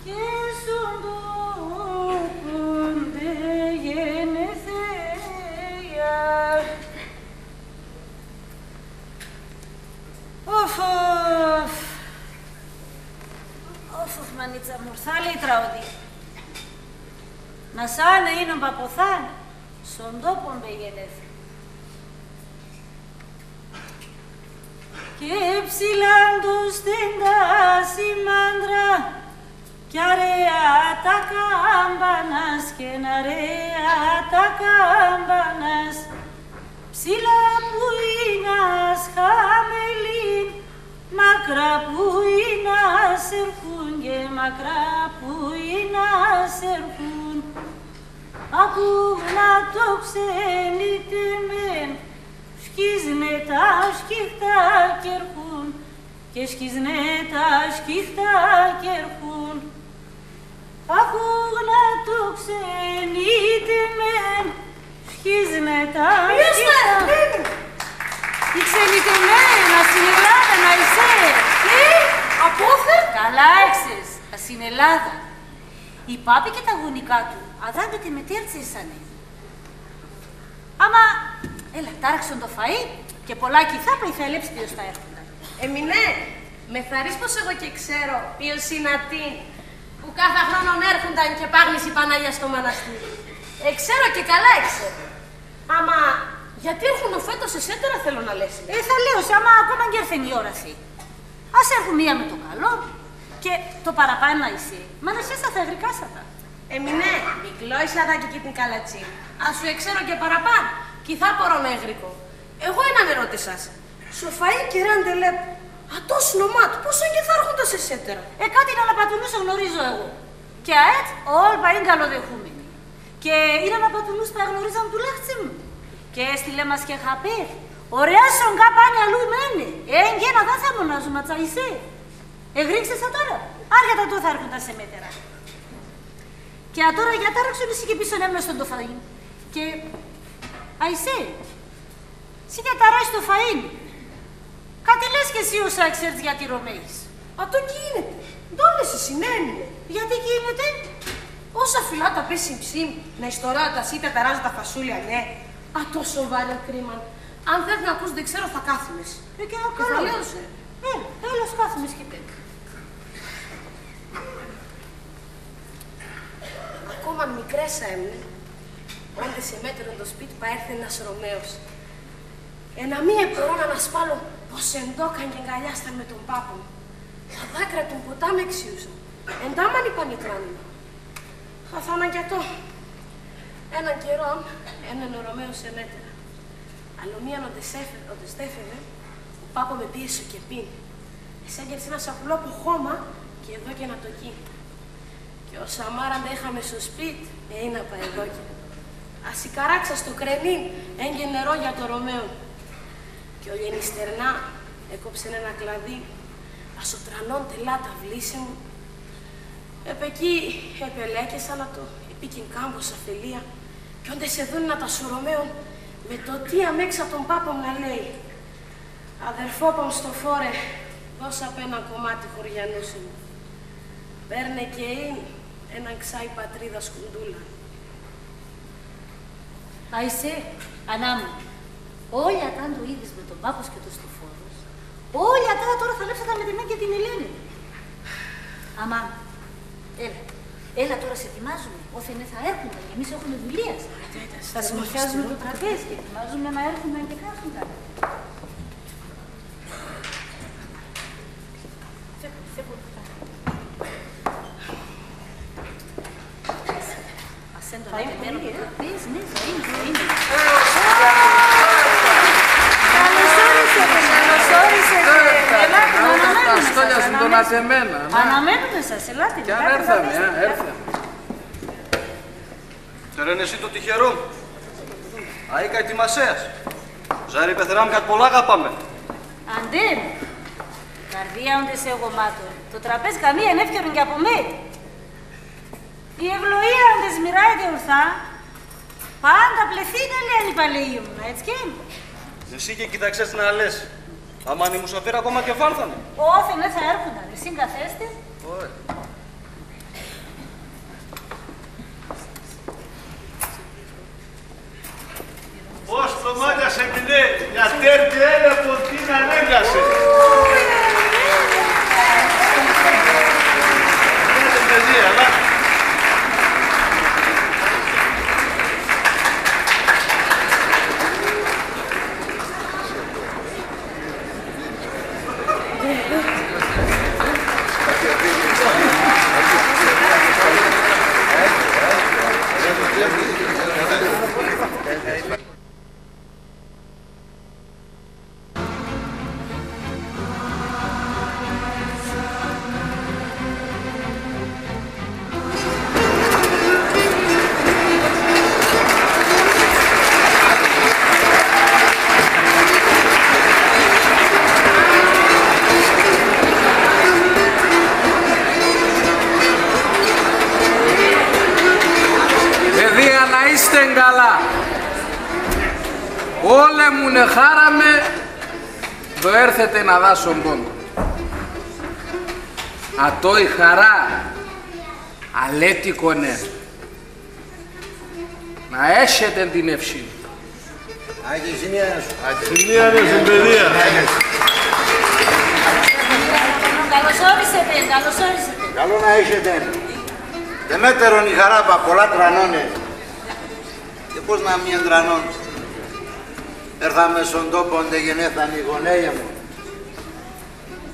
και σον τόπον π' εγέννεθεν. Οφ, οφ. Οφ, οφ, μανίτσα μ', ορθά λέει η τραγωδία. Να σ' ανεΐν' ο παππούθ' αν σον τόπον π' εγέννεθεν. Και ψηλά ντο στέν' τας η μάντρα, κι αραιά τα κάμπανας, και αραιά τα κάμπανας, ψηλά πουίνας χαμελήν', μακρά πουίνας ερχούν και μακρά πουίνας ερχούν. Ακούγ'ν' ατο ξενιτεμέν', σκίζ'νε τα σκύχτα κι ερχούν, και σκίζ'νε τα σκύχτα κι ερχούν. Ακούγ'ν' ατο ξενιτεμέν', σκίζ'νε τα σκύχτα. Ποίος; Η ξενιτεμένη, ας σην Ελλάδαν, να είσαι. Τι; Απόφερ'; Καλά έξες, ας σην Ελλάδαν. Η πάπη και τα γουνικά του αδάγκ' ατη μετέρ' τσ' έσανε. Άμα, έλα, τάραξον το φαΐν και πολλά 'κι θα πάει, θα ελέπ'ς ποίος θα έρχουνταν. Εμεινέ, με θαρρείς πως εγώ 'κ' εξέρω ποίος είναι ατείν', που κάθε χρόνο έρχουνταν και πάγ'νιζ' η Παναγία στο μαναστήρι. Εξέρω και καλά εξέρω. Άμα γιατί έρχουνταν φέτος εσέτερα, θέλω να λες. Ε, θα λέω σε, άμα ακόμα 'κ' έρθεν η ώρα σ'. Ας έρχουν μίαν με το καλόν, και το παραπάν' να είσαι, μαναχέσ' θα εγροικάς ατα. Εμεινέ, μη κλώεις αδά 'κ' εκείν' την καλατσίν'. Ας σου εξέρω και παραπάν', 'κι θα πορώ να εγροικώ. Εγώ έναν ερώτησ' ας. Σο φαΐν, κερά ντ' ελέπ', ατός ονομάτ', πώς έν' και θα έρχουνταν εσέτερα; Ε, κάτι να αναπατουνούσαν, γνωρίζω εγώ. Και αέτ' όλ' πα έν' καλοδεχούμενοι. Και είναι αναπατουνούς πα εγνωρίζαν τουλάχτσεν. Και έστειλε μας και χαπέρ'. Ωραία σον κάπ' αν' αλλού μέν'νε. Έν' και έν' αδά θα μουνάζουμ, ατσάισε. Εγροίκ'σες ατώρα; Άργα τ' ατό θα έρχουνταν εσέτερα. Και ατώρα για τάραξον εσύ 'κ' επίσσον έμναστον το φαΐν. Και, αησέ, σύ 'κ' αταράσ' το φαΐν. Κάτι λες 'κ' εσύ, όσα εξέρτς για τη Ρωμαίης; Ατό 'κ' ίνεται. Ντο λες εσύ, ναι, έμεινε. Γιατί 'κ' ίνεται; Όσα φυλάτα πέσ' σην ψήν', να εστορά ατά, σύ 'κ' αταράζ' τα φασούλια, ναι. Ατό σοβαρόν κρίμαν. Αν θέλτ' να ακούς ντο εξέρω, θα κάθουμες. Ε, και θα καλόν. Λέω σε. Ε, έλα, ας κάθουμες 'κ' πέν'. Ακόμαν μικρές αέμ'νε, όντε εσέτερον το σπίτ' πα έρθεν ένας Ρωμαίος. Ενα μη επορώ να ανασπάλλω πώς εντώκαν 'κ' εγκαλιάσταν με τον πάπον. Τα δάκρυα ατουν ποτά μ' εξίουσαν. Εντάμαν είπαν οι τράνοι μ'. Χαθάναν κι ατό. Έναν καιρόν, έμ'νεν ο Ρωμαίος εμέτερα. Άλλο μίαν όντε εσέφε-, όντε εστέφευρεν, ο πάπον με επήεν σο κεπίν'. Εσέγγερτς έναν σακουλόπον χώμα και εδώκεν ατο 'κείν'. Και όσα μάραντα είχαμε σο σπίτ', έινα πα εδώκεν. Ας η καράξ' ας το κρενίν', έγκεν νερόν για το Ρωμαίον. Και όλια νηστερνά, έκοψεν έναν κλαδίν', ας σο τρανόν τελά' τα βλήσ'νε. Επεκεί επελέκεσαν ατο, εποίκεν κάμποσα φελία, κι όντε εσεδούνεν ατα σο Ρωμαίον, Με το τι αμέξα τον πάπα μ' να λέει: «Αδερφό πα μ' στοφόρε, δώσ' απ' έναν κομμάτι χωριανούσι μ'. Παίρνε και είν' έναν ξάι πατρίδας κουντούλαν». Άισε, ανά μ', όλια ατά ντο είδες με τον πάπα σ' και τον στοφόρον σ', όλια ατά ατώρα θα λέπ'ς ατα με τ' εμέν και την Ελένην. Αμάν, έλα, έλα ατώρα σ' ετοιμάζουμε, όθεν θα έρχουνταν κι εμείς έχουμε δουλείας. Θα σμορφιάζουμε το τραπέζι και ετοιμάζουμε να έρχουνταν και κάθουνταν. Ας έντο ανατεμένον το τραπέζι, ναι, θα είναι, θα είναι. Καλώς όρισε, καλώς όρισε. Ελάτε, αναμένουμε σας, αναμένουμε. Αναμένουμε σας, ελάτε, ελάτε, ελάτε. Κι αν έρθαμε, α, έρθαμε. Τέρεν εσύ το τυχερό μ'. Αΐκα ετοιμασέας. Ζάρ' η πεθερά μ' κάτ' πολλά αγαπά με. Αντέ μ'. Καρδία ον τες έχω μάτον. Το τραπέζ' κανεί 'κ' έν' εύκαιρον κι από μέν'. Η ευλογία ον τες μοιράεται ορθά. Πάντα πλεθύν'νε, λένε οι παλαιοί μουν, έτσι κι έν'; Εσύ και κοίταξες να λες. Άμα η μουσαφίρ' ακόμα κεφάλ' θα 'νε. Όθεν θα έρχουνταν, εσύ καθέστε. Ωε. Πώς το μάτια σε πεινέ, για τέρτ' έλεπον τίναν έγκασεν. Έλα, παιδιά, αλλά Παιδία, να είστε καλά. Όλ' εμουν εχάραμε ντο έρθετε να δάσον πόντον. Ατό η χαρά αλέτικον έν'. Να έχετε την ευσύν'. Άκη, ζημία σου. Ζημία να σου, παιδία. Καλώς όρισε, καλώς όρισε. Καλό να έχετε. Τεμέτερον η χαρά πα πολλά τρανώνε. Και πώς να μη εντρανών; Έρθαμε σον τόπον ντ' εγενέθαν οι γονέοι εμουν.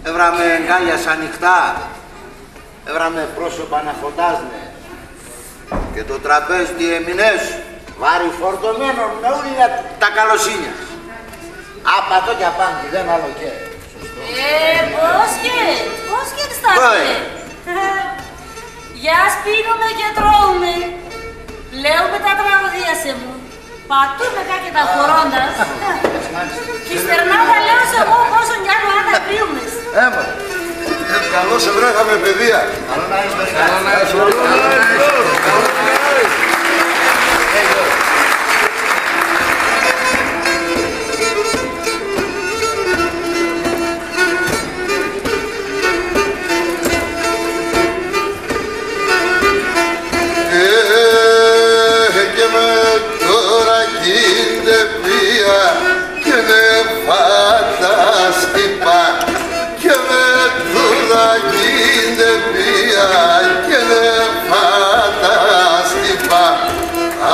Εύραμε εγκάλιας ανοιχτά. Εύραμε πρόσωπα να φωτάζ'νε. Και το τραπέζ' τ' έμεινε βαρυφορτωμένον με ούλια τα καλοσύνια σ'. Απ' ατό κι απάν' τιδέν άλλο καίν'. Ε, πώς και, πώς και, στάφτε. Πώς; Γιας πίνουμε και τρώουμε. Λέουμε τα τραγωδία σ' εμουν. Πατούμε κάτ' και τα χορώντα σ'. Κι στερνά τα λέω σ' εγώ πόσον κι άλλο άτα κρύουμες. Έμα. Ε, καλώς ευρέθαμε, παιδία. Καλώς να είσαι. Ε, και με τώρα κίντ' επία και νεφάτα στυπά. Και με τώρα κίντ' επία και νεφάτα στυπά.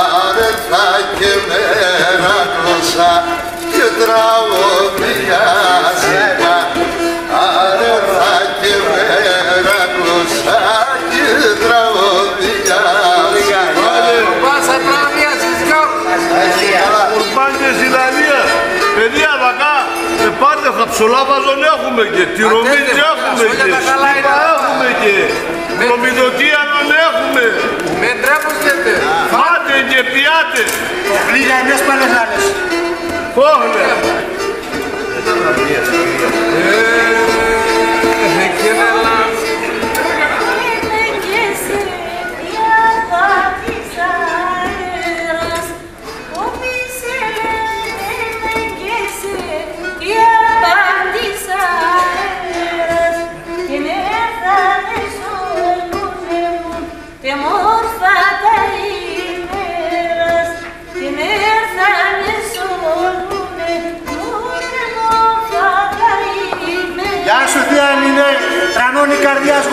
Αρ' έρθα και μ' έναν γλωσσά και τραγωδία σ' είπα. Αρ' έρθα και μ' έναν γλωσσά και τραγωδία σ' είπα. Πάσα τράβια στις δυο. Κουρπάντες η λαλία. Παιδία, δακά, ε, πάτε, χαψολάβαζον έχουμε και τυρωμίτ' έχουμε και σκύπα έχουμε και προμυδοτίανον έχουμε. Μεν ντρέπεστε. Φάτε και πιάτε. Πλήρια μιας παλαιζάλες. Φόβ' με.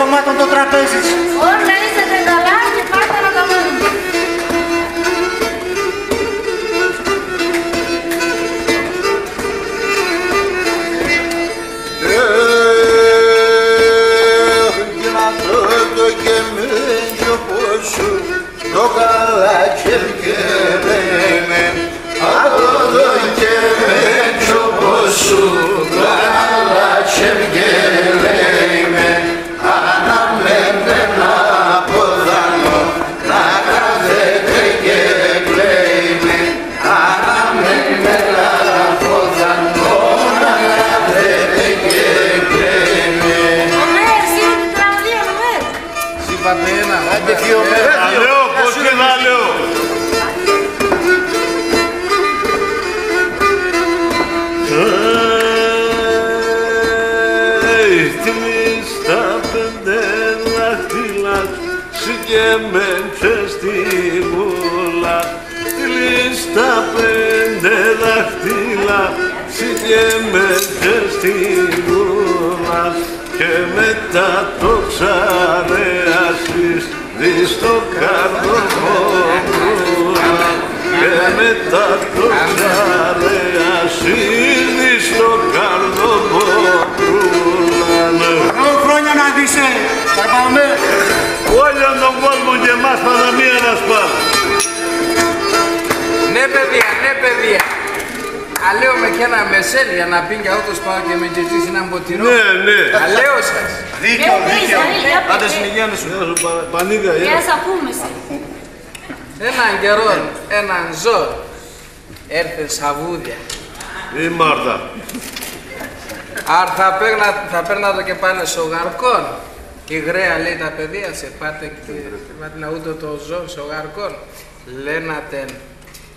Γαμάτον το τραπέζι. Όλα είσετε καλά και πάντα να τα λέμε. Εχ, κι ατό το κεμέντζο ποσού, το καλά κι εμ' κελέιμε. Ατό το κεμέντζο ποσού, το καλά κι εμ' κελέιμε. Αναμέν' ένα ποδανό, να κάθεται και κλαίει με. Αναμέν' ένα ποδανό, να κάθεται και κλαίει με. Ωμέ, εσύ με την τραγωδία, Ωμέ. Εσύ είπατε ένα. Άντε, δύο, Ωμέ. Θα λέω, πώς και θα λέω. Hey, τρεις τα πέντε δάχτυλα, σήκε με και στη βούλα. Κλείς τα πέντε δάχτυλα, σήκε με και στη βούλα. Και μετά το ξαρέασις, δίσ' το καρδοποπούλα. Και μετά το ξαρέασις, δίσ' το καρδοποπούλα. Δέκα χρόνια να δεις, ε, θα πάμε. Όλον τον κόσμον και εμάς παραμία να σπάρ'. Ναι, παιδία, ναι, παιδία. Αλέω με κι έναν μεσέλ για να πίν' κι αούτος, πάω και με κετζίς έναν ποτηρόν. Ναι, ναι. Αλέω σας. Δίκαιο, δίκαιο. Άντε, συνεχίανε σου. Γεια σου, πα-, Πανίδια, γεια. Γεια σας, ακούμε σε. Έναν καιρόν, έναν ζώον, έρθεν σα βούδια. Η Μάρθα. Αρ' θα παίρνα-, θα παίρνα το και πάνε σο γαρκόν. Η γραία λέει: «Τα παιδία σε, πάτε και, πάτε να ούτο το ζώον σο γαρκόν». Λέν'ν ατεν: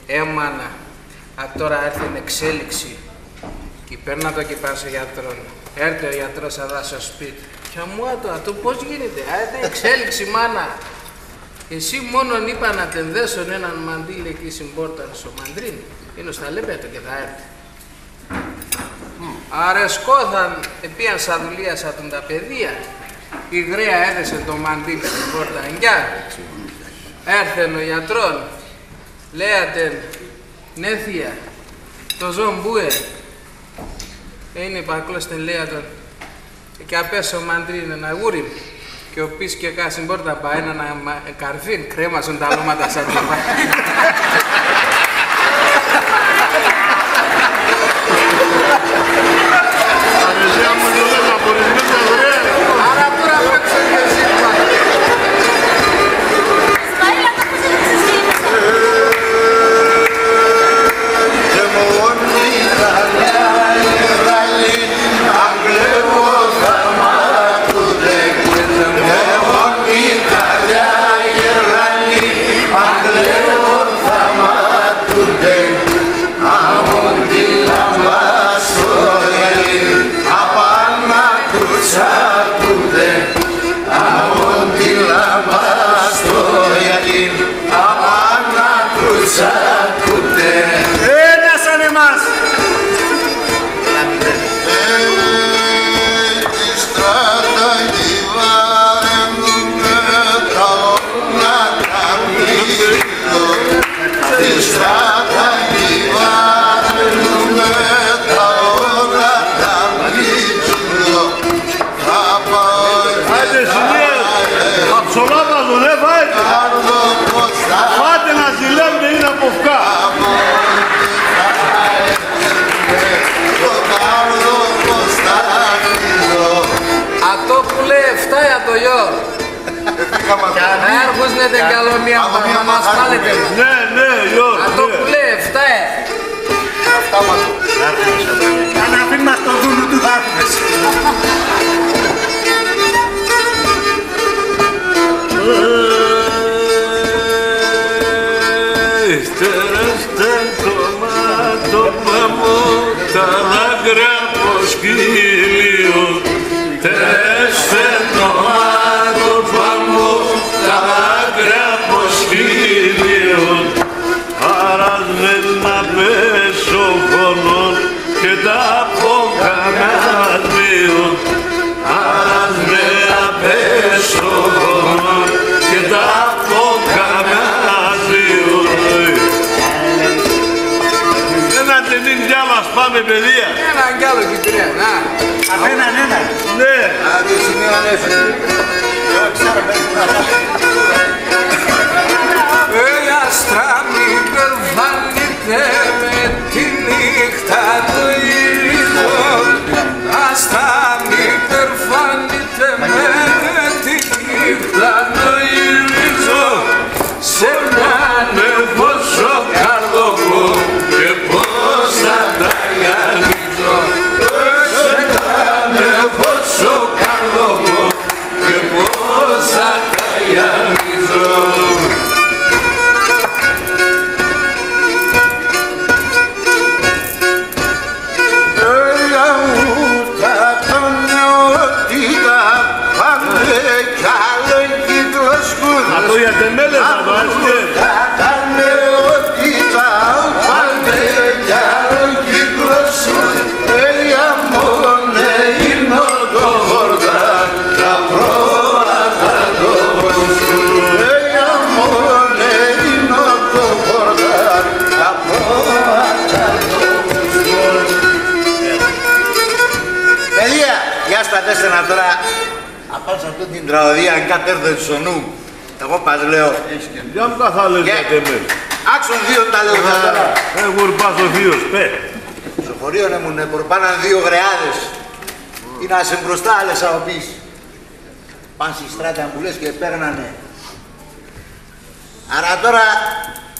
«Ε, μάνα, ατώρα έρθεν εξέλιξη. Και παίρνα το και πάνε σο γιατρόν». Έρ'ται ο γιατρός αδά σο σπίτ'. «Κι άμον ατό, ατό πώς γίνεται; Α, έρ'ται εξέλιξη, μάνα». «Εσύ μόνον είπα να τεν δέσον έναν μαντίλ' εκεί σην πόρταν σο μαντρίν, ίνος θα λέπ' ατο και θα έρ'ται». Αρ' εσκώθαν, επήαν σα δουλείας ατουν τα παιδία. Η γραία έδεσεν το μαντίλ' σην πόρταν. Κι έρθεν ο γιατρόν. Λέει ατεν: «Ναι, θεία, το ζώον πού έν';» «Έν' επακλώστεν», λέει ατον, «εκεί απέσ' σο μαντρίν, ένα γούρι μ'. Και οπίσ' και κάτ' σην πόρταν πα έναν αμα-, καρφίν, κρέμασον τα λώματα σα τρυπά». Αρ' εσέ άμον το λες, απορριμμένα, γραία. Άρα τώρα παίξε και εσύ, πα. Απάν' ατ' σ' ατ' σακούτε. Ένας ανεμάς. Ε, τη στράτα τη βάρενουνε, τα όνατα μίτσουλο. Τη στράτα τη βάρενουνε, τα όνατα μίτσουλο. Άντε, συνεύ', θα ψωλά πα τον, ε, φάετε. Φάετε να ζηλεύ'νε, είναι από φκά. Ατό που λέει εφτά ατό, γιορ'. Έρχουνε τεν κι άλλο μίαν, θα μας πάλετε. Ναι, ναι, γιορ', ατό που λέει εφτά, ε. Κάν' αφήν' μας το δούλου του, θα έρθουνες. Τερέστεν το μάτοπα μ', τα δάκρυα ποσκύλιον. Τερέστεν το μάτοπα μ', τα δάκρυα ποσκύλιον. Αρ' ας μεν απέσ' σο χωνόν και τ' αποκαναλίον. Αρ' ας μεν απέσ' Ρε παιδιά. Έναν κι άλλο εκεί πέρα, να. Απέναν έναν. Ναι. Άντε, σημείο ανέφερε. Ε, άστρα μη περφανίτε με τη νύχτα το ήλιο. Άστρα μη περφανίτε με τη νύχτα το ήλιο. Σ' έναν νεφό σο καρδό μ' και πώς θα τα γυαλίζω. Σ' έναν νεφό σο καρδό μ' και πώς θα τα γυαλίζω. Έλα, ου, τα, τα νεότητα, πάνε κι άλλο κύκλος κουρδός. Ατό για τεμέλες θα βάζετε. Ου, τα, τα νεότητα, πάνε κι άλλο κύκλος κουρδός. Έλα, μόνε, είναι το χορτάρ', τα πρόβατα το σκουρ'. Έλα, μόνε, είναι το χορτάρ', τα πρόβατα το σκουρ'. Παιδιά, για σταθέστε να τώρα. Απάν' σ' αυτήν την τραγωδίαν κάτ' έρθεν σο νου μ'. Εγώ πας λέω. Γιαμ' καθ' άλλο. Άκ'σον δύο τα λέω. Καλά. Εγώ πας ο θείος, πέ. Σο χωρίον έμουνε προπάν' δύο γραιάδες. Είνας εμπροστά, άλλες αποπίσ'. Πάν' ση στράταν που λες και επέγνανε. Αρ' ατώρα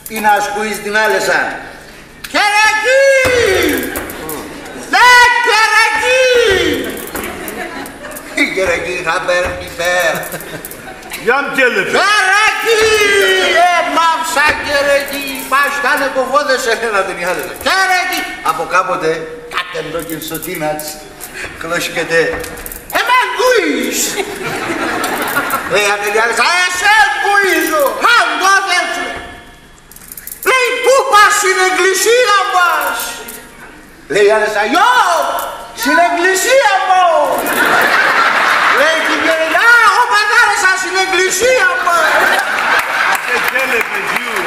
είνας ακούεις την άλεσαν. Κερεκή! Δέκ' κερεκή! Η κερεκή χαμπέρ' κι πέρ'. Γιαμ' κι έλεπε. Κερεκή! Ε, μαύσα κερεκή! Πας κι άν' εκοφώθεσεν, έν' ατεν η άλεσαν. Κερεκή! Από κάποτε κάτ' εντώκεν σο τίνατς. Κλώσκεται. Εμέν 'κ' ακούεις; Λέει ατεν η άλεσαν, εσέν 'κ' ακουίζω. Άν' το αδέρφ'ς. Λέει, πού πας; Σην εκκλησίαν πας. Λέει η άλεσαν, γιω, σην εκκλησίαν πάω. Λέει, τι γέρε, α, ο παδάρες σας σην εκκλησίαν πάει. Ατέ κι έλεπε, γιου.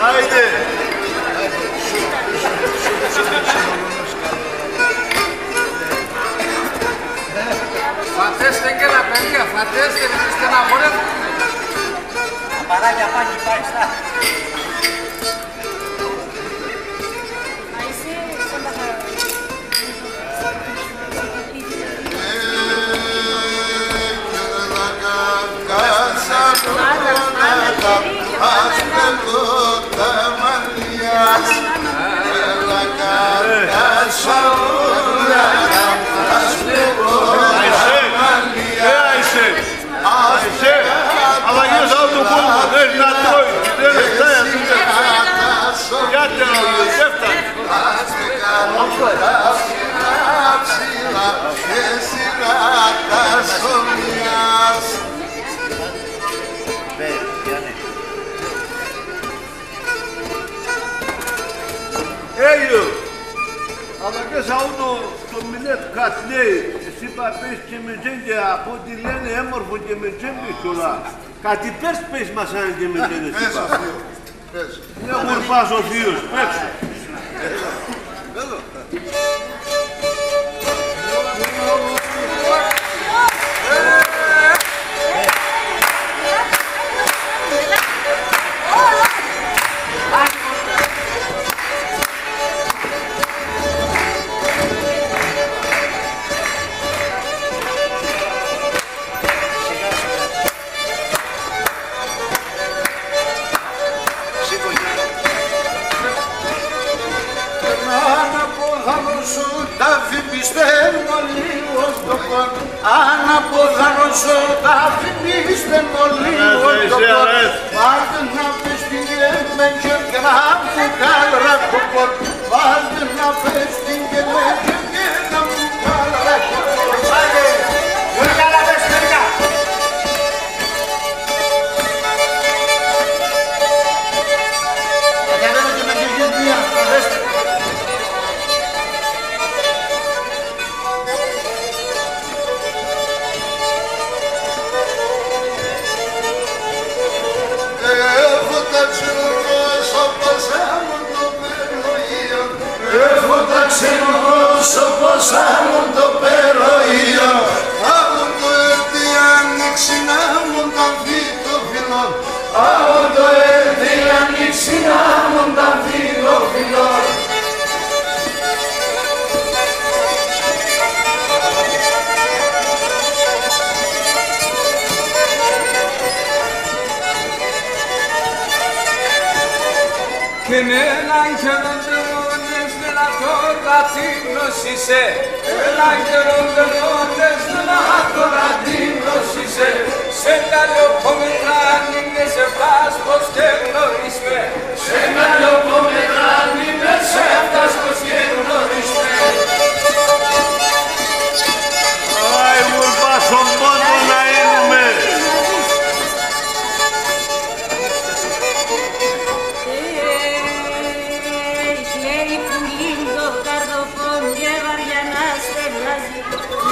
Άιντε. Φατέστε, καί' τα παιδία, φατέστε, μη στεναχωρεύουνε. Τα παράκια πάνε κι πάει, στά. Άισε, άισε. Απαγγέλ' σ' άλλο τον κόσμον, δεν να τρώει, δεν να τρώει. Γιάτε να το σκέφτανε. Έλιο. Απαγγέλ' σ' άλλο το, το Μινέτ κάτ' λέει, εσύ πα πες και με ζέν και από ό,τι λένε έμορφο και με ζέν πες κιόλα. Κάτι πες, πες μας, αν και με ζέν, εσύ πα. Πες, θείο, πες. Μια γουρπάς ο θείος, παίξε. Πες. Αναποδάνωσον τ' αφημίστε μ' ολίγον το κον. Αναποδάνωσον τ' αφημίστε μ' ολίγον το κον. Βάζ' να πες την και με και να μου καλρακοπών. Βάζ' να πες την και με και να μου καλρακοπών. Άντε, Γιώργα, να πες, Γιώργα. Κι έναν καιρόν ντο μόνες με να το Λατίνος είσαι. Έναν καιρόν ντο μόνες με να το Λατίνος είσαι. Σ' έναν λιοπό μετράν είμαι, σε ευτάς πώς και γνωρίσ' με. Σ' έναν λιοπό μετράν είμαι, σε ευτάς πώς και γνωρίσ' με. Άι, μουρπά, σον πόντον να ίνουμαι. Λέει πουλί μ' το καρδοπόν και βαριά να στεγνάζει.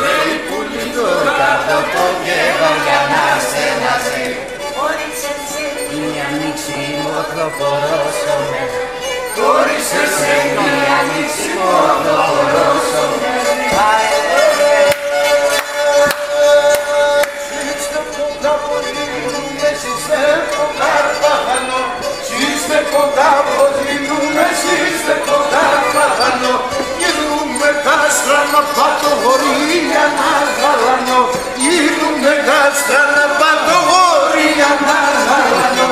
Λέει πουλί μ' το καρδοπόν και βαριά να στεγνάζει. Χωρίς εσέν' η άνοιξη μ' οκλοπορώσομε. Χωρίς εσέν' η άνοιξη μ' οκλοπορώσομε. Άι, ε, ε, ε. Εσείς το κοντά που δίνουμε, εσείς το κοντά που δίνουμε, εσείς το κοντά που δίνουμε, εσείς το κοντά που δίνουμε. Γυρνούμε κάστρα να πάω το γορί για να γαλανώ. Γυρνούμε κάστρα να πάω το γορί για να γαλανώ.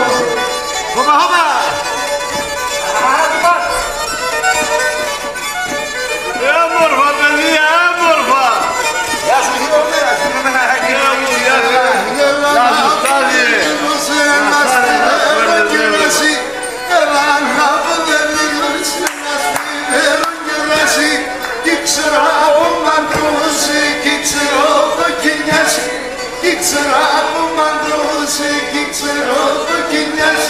Χώπα, χώπα! Άμορφα, παιδιά, άμορφα! Γεια σου, Γιώργο, γεια σου, Γιώργο, γεια σου, Στάδι. Γεια σου, Στάδι. Έλα να αποδελείωσες ένα σπίτι κεράσι, κι ξέρω από μαντρούς, κι ξέρω από κοκκινιάς. Κι ξέρω από μαντρούς, κι ξέρω από κοκκινιάς.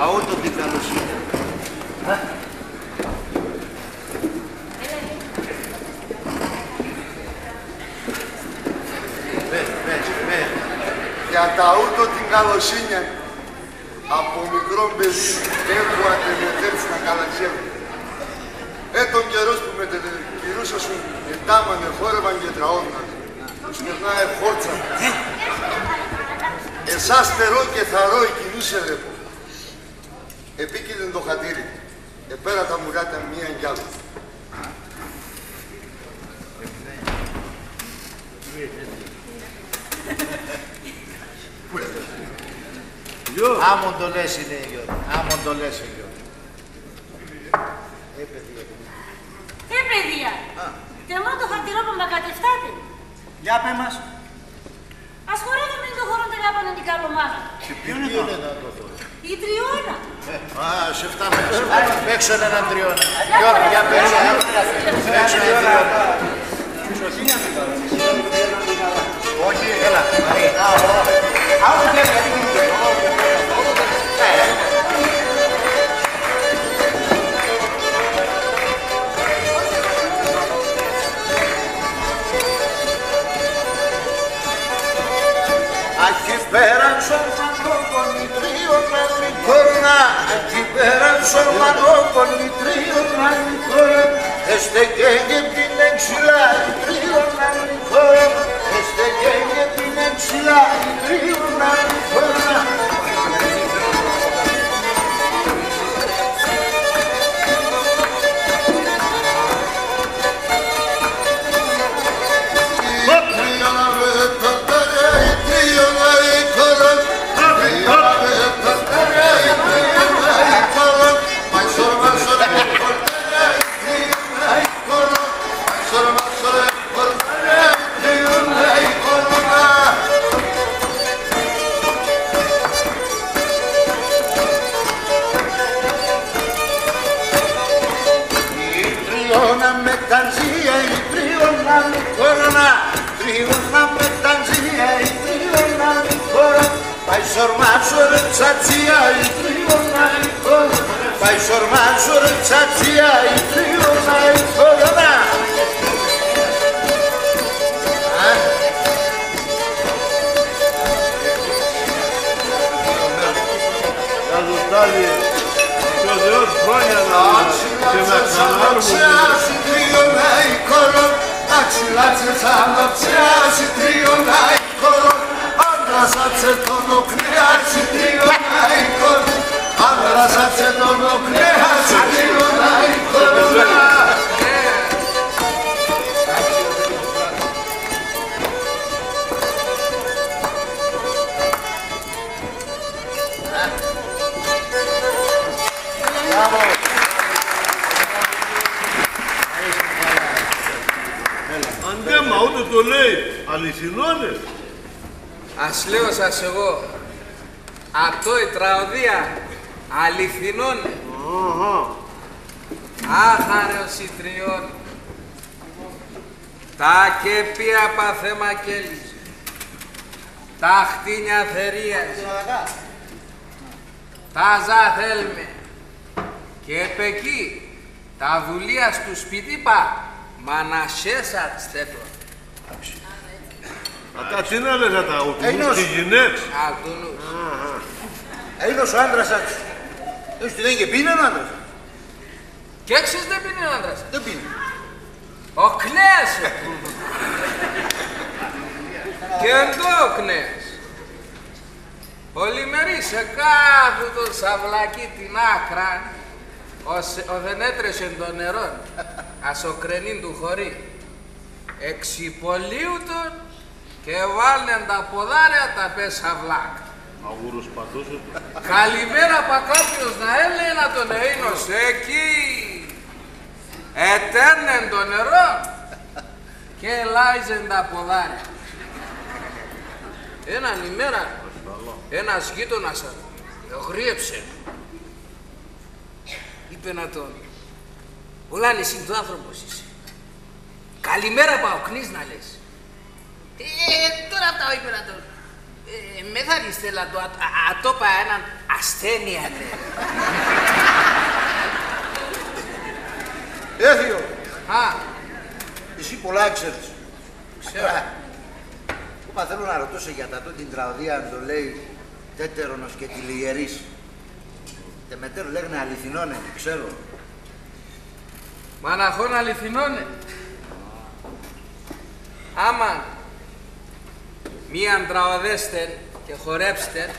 Αούτο την καλοσύνη. Μεν, μεν, μεν. Για τ' αούτο την καλοσύνη. Από μικρόν παιδίν έκουα ατεν με τέρτς να καλατζεύουν. Έτον καιρός που με τερ' κυρούσαν σουν ατάμαν εχόρευαν και ετραώδουνταν. Τους περνάε φόρτσα. Εσάς τερώ και θαρώ εκείνους ελέπω. Επίκεινεν το χατήρι. Επέρα τα μουρά ατεν μίαν κι άλλο. Άμον το λες είναι η γιώτα. Άμον το λες είναι η γιώτα. Ε, παιδία. Ε, παιδία. Α. Τεμώ το χαρτιρόπον πα κατευτάτε. Για πέ μας. Ας χορεύουμε το χώρο την άπαναν την καλομάρα. Και ποίον είναι το χώρο; Η Τριώνα. Ε, α, σε φτάμε. Παίξον έναν Τριώνα. Γιώργο, για παίξον έναν. Παίξον έναν Τριώνα. Όχι, έλα. Αχ, εκεί πέρα σ' ορμανόπον η Τριώνα, εκεί πέρα σ' ορμανόπον η Τριώνα, η Τριώνα. Εστεκέν και πίνεν ξύλα η Τριώνα, η Τριώνα. Εστεκέν και πίνεν ξύλα η Τριώνα, η Τριώνα. Η Τριώνα με τ' ατζία, η Τριώνα μη κόρνα, Τριώνα με τ' ατζία, η Τριώνα μη κόρνα. Πάει σ' ορμά σ' ορ' τ' ατζία, η Τριώνα μη κόρνα. Πάει σ' ορμά σ' ορ' τ' ατζία, η Τριώνα μη κόρνα. Να ζουν κι άλλοι, και ο Θεός χρόνια να ζουν και να ξανάρθουν. Μπράβο. Αντέ, μα ούτε το λέει, αληθινόν έν'; Ας λέω σας εγώ, ατό η τραγωδία αληθινόν έν'. Αχα. Άχαρεος η Τριώνα. Τα κεπία πα θεμακέλιζε. Τα χτίνια θερίαζε. Τα ζαθέλ' με. Και επεκεί, τα δουλείας του σπιτί πα, μαναχέσ' ατ'ς θέτον. Ατά τίναν λες ατά, ατουνούς, τη γυναίξ'; Ατουνούς. Αχα. Αΐνος ο άντρας ατ'ς. Έστω τιδέν 'κ' επίνεν ο άντρας ατ'ς. Κι έξι τ' επίνεν ο άντρας ατ'ς; Τ' επίνεν; Ο Κνέας. Και ντο ο Κνέας; Ολημερή σε κάθουτον σ' αυλακίν την άκραν, οθ', οθεν έτρεχεν το νερόν, ας σο κρενίν του χωρί. Εξυπολίουτον και εβάλλ'νεν τα ποδάρια τ' απέσ' σ' αυλάκ'. Αγούρος πα τόσον. Καλημέρα πα κάποιος να έλεεν ατον αΐνος εκεί. Ετέρνεν το νερόν και ελάιζεν τα ποδάρια. Έναν ημέραν, ένας γείτονας ατον εγροίεψεν. Είπεν ατον: «Ολάν εσύ ντο άνθρωπος είσαι; Καλημέρα πα οκνείς να λες; Ε, τώρα ατά είπεν ατον, ε, με θα λες, θέλ' ατο, ατό πα έναν ασθένεια, ναι.» Έθειο. Α. Εσύ πολλά ξέρεις. Ξέρω. Ω πα, θέλω να ρωτώ σε για τ' ατό την τραγωδία, αν το λέει Τέτερονος και τη Λιερής. Τ' εμετέρ' λέγ'νε Αληθινόν έν', ξέρω. Μαναχόν Αληθινόν έν'; Άμαν, μίαν τραγωδέστεν και χορέψτεν,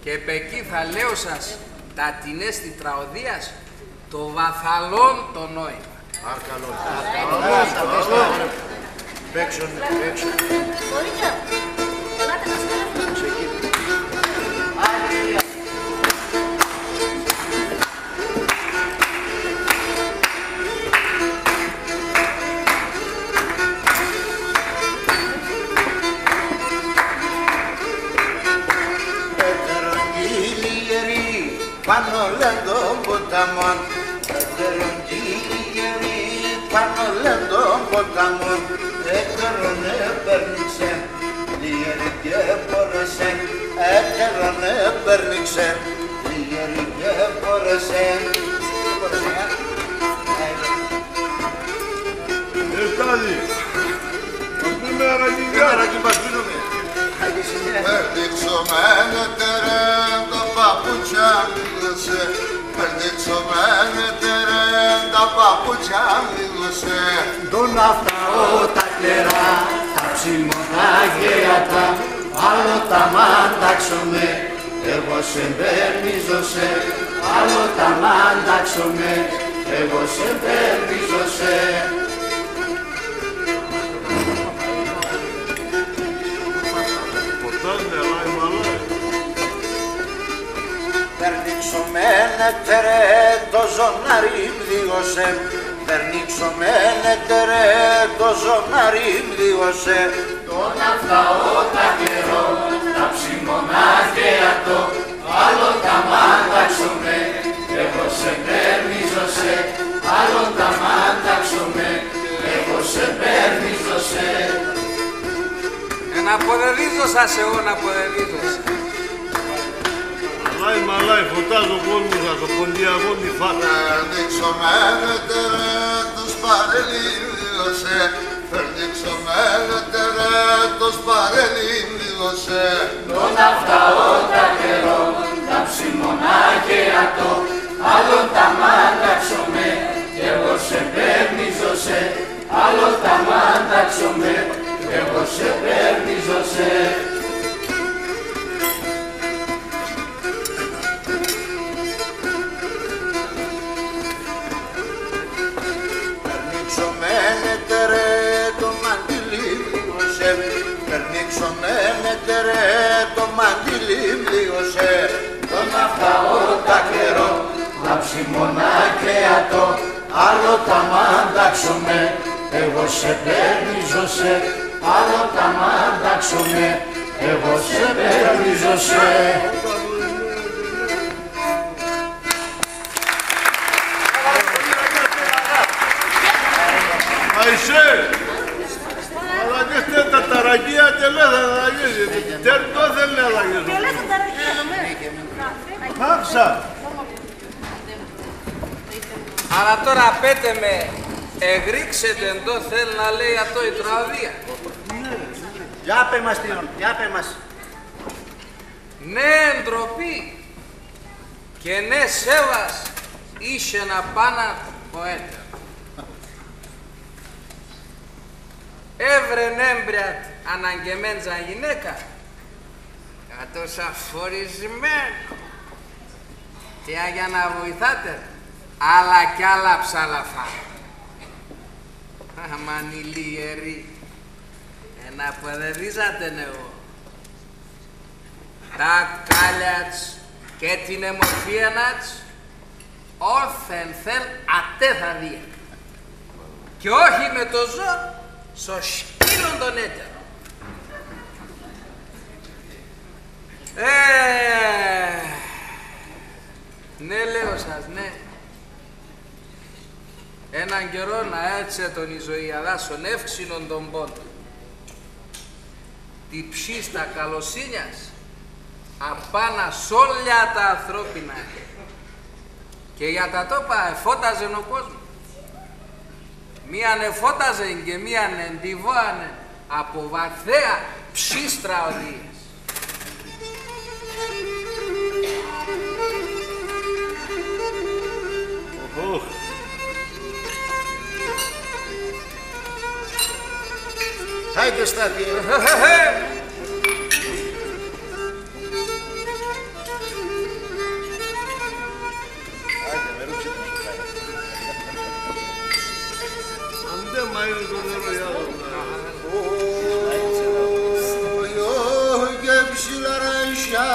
και επεκεί θα λέω σας τ' ατινές τη τραγωδίας το βαθαλόν το νόημα. Παρακαλώ. Παίξον, παίξον. Κορίτσια, ελάτε να χορεύουμε. Ξεκίνησε. Λεν τον ποταμόν, έτερον τη λιγερή, πάνω λεν τον ποταμόν, έτερον επέρνηξεν. Λιγερή κι εφόρεσεν, έτερον επέρνηξεν. Λιγερή κι εφόρεσεν. Εστάλη. Ας πούμε, αρακινιά. Αρακί μας πίνουμε. Περνίξομεν, έτερε, το παπούτσια μη δώσε. Περνίξομεν, έτερε, τα παπούτσια μη δώσε. Ντο να φάω τα κλερά, τα ψημονά και ατά, άλλο τ' άμα ντάξομε, εγώ σε εμπερνίζωσέ. Άλλο τ' άμα ντάξομε, εγώ σε εμπερνίζωσέ. Περνίξομεν, έτερε, το ζωνάρι μ' δίγωσεν. Περνίξομεν, έτερε, το ζωνάρι μ' δίγωσεν. Ντο να φάω τα κλερό, τα ψημονά και ατό, άλλο τ' άμα ντάξομε, εγώ σε εμπερνίζωσέ. Άλλο τ' άμα ντάξομε, εγώ σε εμπερνίζωσέ. Εναποδεδίζωσα σ' εγώ, εναποδεδίζωσα. Μαλάι, μαλάι, φωτάζ' ο κόσμος ας', ο ποντιακόν τη φάτα. Περνίξομεν, έτερε, το σπαρέλι μ' δίγωσεν. Περνίξομεν, έτερε, το σπαρέλι μ' δίγωσεν. Ντο να φάω τα κλερό, τα ψημονά και ατό, άλλο τ' άμα ντάξομε, εγώ σε εμπερνίζωσέ. Άλλο τ' άμα ντάξομε, εγώ σε εμπερνίζωσέ. Περνίξομεν, έτερε, το μαντίλι μ' δίγωσεν. Περνίξομεν, έτερε, το μαντίλι μ' δίγωσεν. Ντο να φάω τα κλερό, τα ψημονά και ατό, άλλο τ' άμα ντάξομε, εγώ σε εμπερνίζωσέ. Άλλο τ' άμα ντάξομε, εγώ σε εμπερνίζωσέ. Αϊσέ! Μαλακές, τε-, τα ταρακία τελείωσαν, μαλακές. Τέρ' ντο θέλ'νε, μαλακές. Τελείωσαν τα ταρακία, ναι. Μ' άφ'σαν. Αλλά τώρα πέτε με, εγροίξετε ντο θέλ' να λέει ατό η τραγωδία. Για πέ μας, Τιόν, για πέ μας. Ναι ντροπή και ναι σέβας είχεν απάν' ατ' ο έτερον. Εύρεν έμπρια ατ' αναγκεμέντζαν γυναίκαν, ατός αφορισμένον. Και για να βοηθάτε, άλλα κι άλλα ψάλ' ατ' ά. Άμα η λιγερή, εναποδεδίζ' ατεν εγώ. Τα κάλλια ατ'ς και την εμορφίαν ατ'ς, όθεν θέλ' ατέ θα δί'κ'. Και όχι με το ζόρ', σο σκύλον τον έτερον. Ε, ναι, λέω σας, ναι. Έναν καιρόν αέτσ'εν τον η ζωή αδά σον εύξεινον τον πόντον. Τη ψήστρα καλοσύνιας απάν' σ' όλια τα ανθρώπινα. Και για τα τόπα εφώταζεν ο κόσμον. Μίαν εφώταζεν και μίαν εντυβώανε από βαθέα ψήστρα οδείας. Οχ. Χάιντε, Στάθη. Άντε, μα είναι το νερό, για να δω. Ω, και ψηλά ραχιά,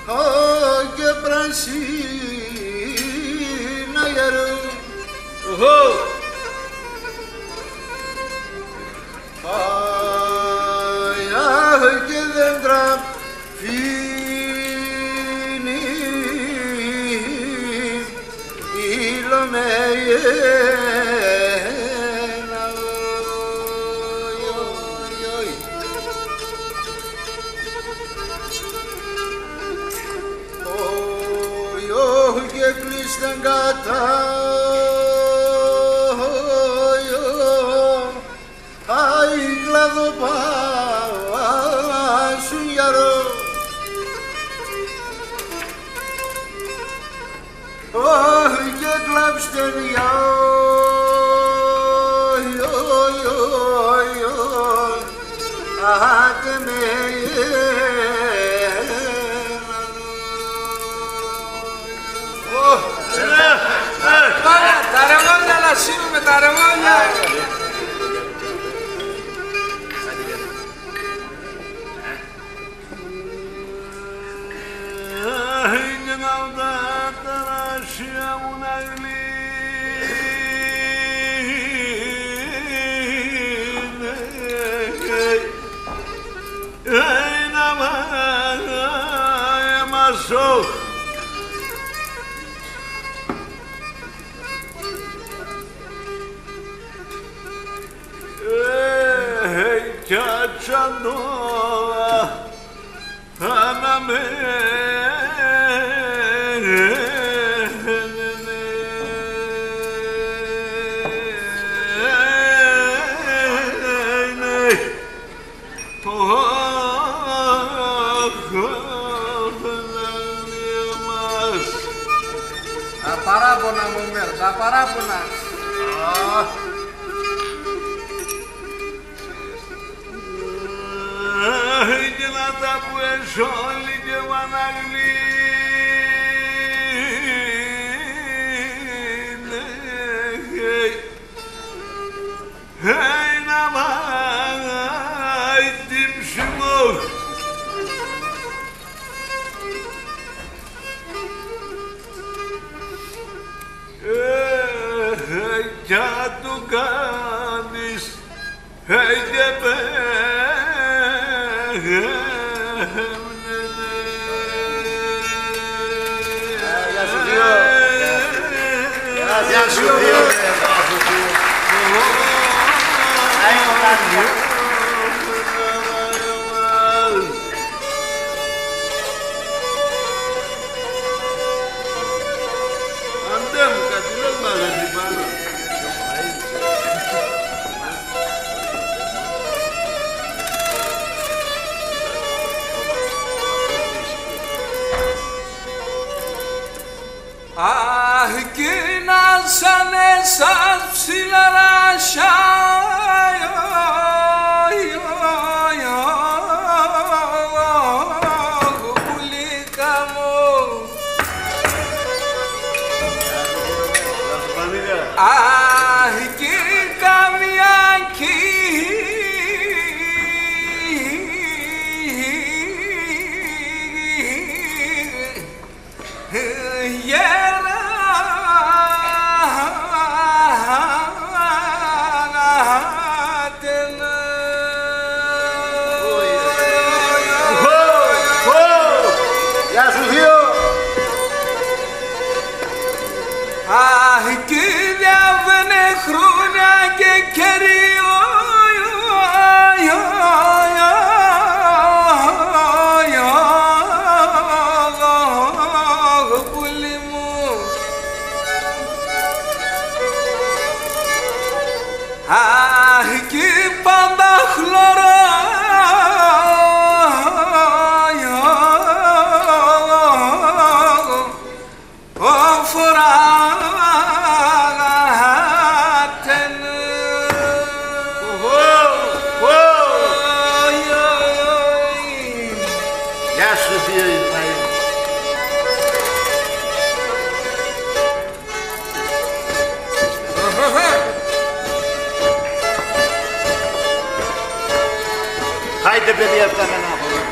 ω, και πρασίνα γερό. Ω. Αχ, και δέντρα Κα τ' αΐ κλάδο πα σουν γιαρό. Ωχ, και κλάψτε μ' για, ωχ, ατ' εμένα. Ωχ, ε, ε. Τώρα, τα ρεμάλια, να σύρουμε τα ρεμάλια. Αχ, και να τα τεράστια μου να γλύνε. Ει, να μ' αεμασώ. Ε, κι ατσάντο αναμέν'. Τα παράπονα μου, Μέλ, τα παράπονα. Αχ. Αχ, και να τα πουέσ' όλη και μ' αναγλύν'νε. Ει, να μ' αετύμ'σ' μ' Ε, κι ατ' ουκάνεις, ε, και πέγ'νε. Γεια σου, θείο. Γεια σου, θείο. Αντέ μου, κατσιλόν μ' αρέσει πάνω. Αχ, εκείνα σανέσσας ψηλά ράσια, πουλίκα μου. Αχ, κι καμιά κι γεράτεν. Γεια σου, θείο. Αχ, κι διαβαίν'νε χρόνια και καιροί, πουλί μου. Αχ, κι πάντα χλωρό. Οφοράτεν. Ω, ω. Γεια σου, θείο Ισμαήλ. Χάιτε, παιδιά, αυτά με ανάφορα.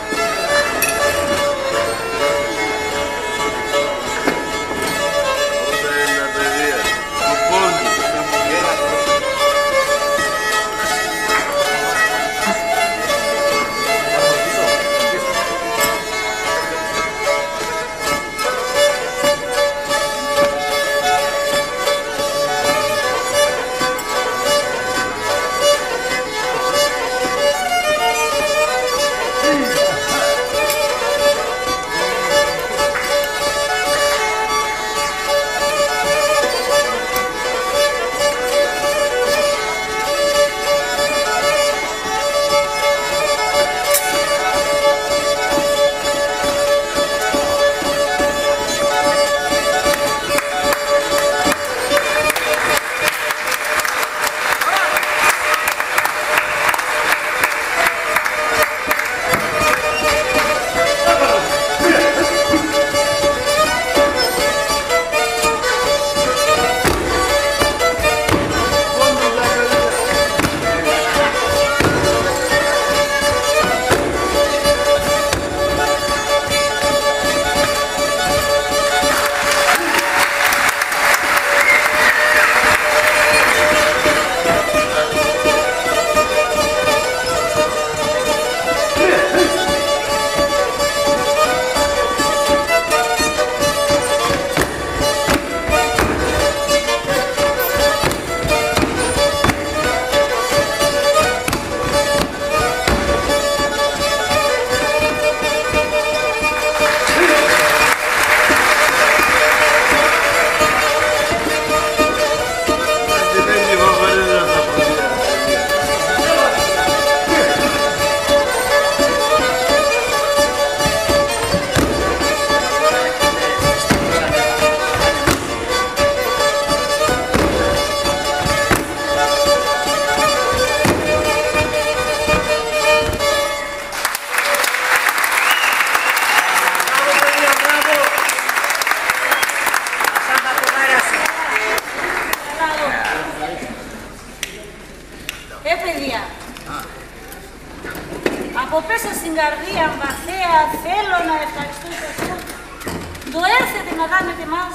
Ντο έρθετε να δάνετε εμάς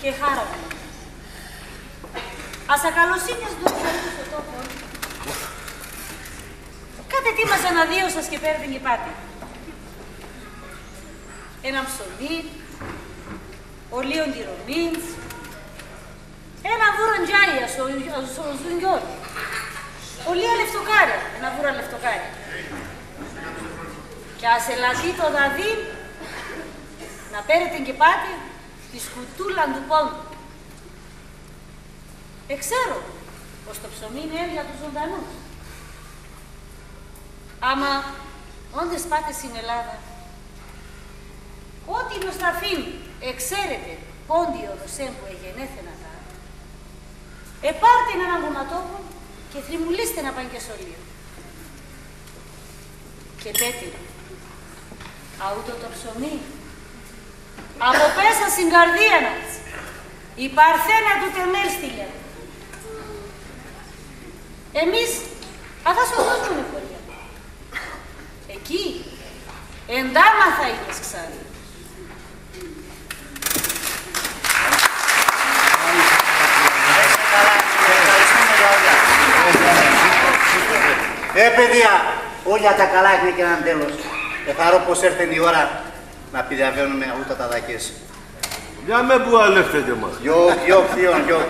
και χάραγμα. Ας ακαλοσύνες ντο ευταρρύν σο τόπον, κατετοίμασαν αδύο σας και παίρετε και πάτε. Έναν ψωμίν, ολίγον τυρωμίν, έναν βούρον γιάια σο, σο, σον γιον. Ολίγα λευτοκάρια, έναν βούρον λευτοκάρια. Και ας ελαττεί το δαδύν, να παίρετε και πάτε τη σκουτούλαν του πόντου. Εξέρω, πως το ψωμίν έν' για τους ζωντανούς. Άμα, όντες πάτε σην Ελλάδαν, ό,τι νοσταφήν εξέρετε πόντιον οσέν' που εγενέθεν ατά, επάρτεν έναν κομματόπον και θρυμουλίστεν απάν' και σ' ολίγον. Και πέτε, αούτο το ψωμίν, αποπέσαν σην καρδίαν ατ'ς, η παρθένα τούτ' εμέλ' στείλεν. Εμείς αδά σο δάσμον εχωρία. Εκεί, εντάμαθα είνες ξαν. Ε, παιδία, όλα τα καλά έχ'νε και έναν τέλος. Εθαρώ πως έρθεν η ώρα να πηδιαβαίνουμε αούτα τα δακές. Για με που αλεύκετε μας. Γιοκ, γιοκ, θείον, γιοκ.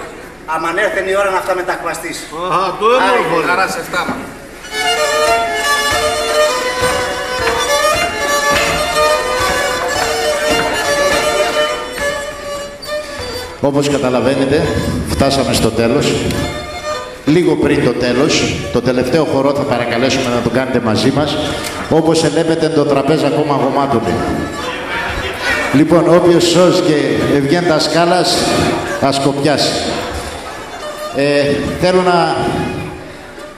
Άμαν έρθεν η ώρα να ευτάμε ταχπαστείς. Αχά, το έμορφο. Άιντε, ρε. Χαρά σε ευτάμε. Όπως καταλαβαίνετε, φτάσαμε στο τέλος. Λίγο πριν το τέλος, το τελευταίο χορό θα παρακαλέσουμε να το κάνετε μαζί μας. Όπως ελέπετε, το τραπέζ' ακόμα γομάτο 'νε. Λοιπόν, όποιος σώζ'κεν εβγαίν' δασκάλας, ας κοπιάσει. Ε, θέλω να,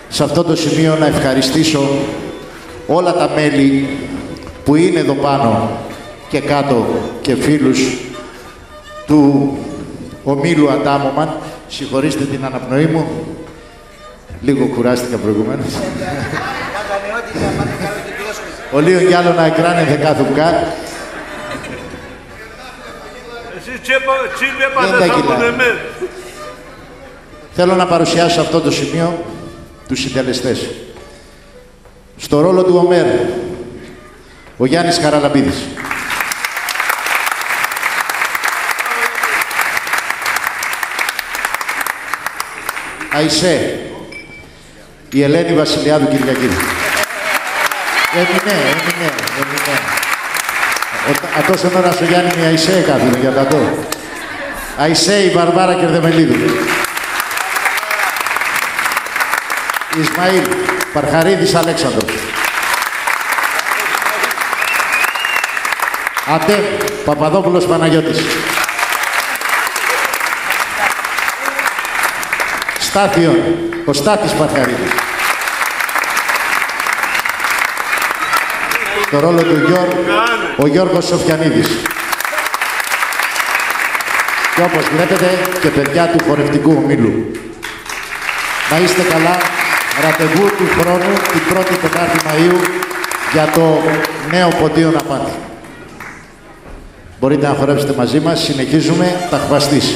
σε αυτό το σημείο, να ευχαριστήσω όλα τα μέλη που είναι εδώ πάνω και κάτω και φίλους του Ομίλου Αντάμωμαν. Συγχωρήστε την αναπνοή μου. Λίγο κουράστηκα προηγουμένως. Ολίγον κι άλλο να εκράνεν, θα κάθουμ κάτ'. Εσύ τσέπα, τσίπ έπαθες από εμέν. Θέλω να παρουσιάσω σε αυτό το σημείο τους συντελεστές. Στο ρόλο του Ομέρ, ο Γιάννης Χαραλαμπίδης. Αϊσέ, η Ελένη Βασιλιάδου Κυριακίδη. Εμεινέ, εμεινέ, εμεινέ. Ατός ον ώραν σο Γιάννη μη Αϊσέ εκάθουνε για τ' ατό. Αϊσέ, η Βαρβάρα Κερδεμελίδου. Ισμαήλ, Παρχαρίδης Αλέξανδρος. Αντέμ, Παπαδόπουλος Παναγιώτης. Στάθιον, ο Στάθης Παρχαρίδης. Το ρόλο του Γιώργου, ο Γιώργος Σοφιανίδης. Και όπως βλέπετε, και παιδιά του χορευτικού ομίλου. Να είστε καλά. Ραντεβού του χρόνου, την πρώτη Τετάρτη Μαΐου, για το νέο ποντίον Απάτη. Μπορείτε να χορέψετε μαζί μας. Συνεχίζουμε. Ταχπαστής.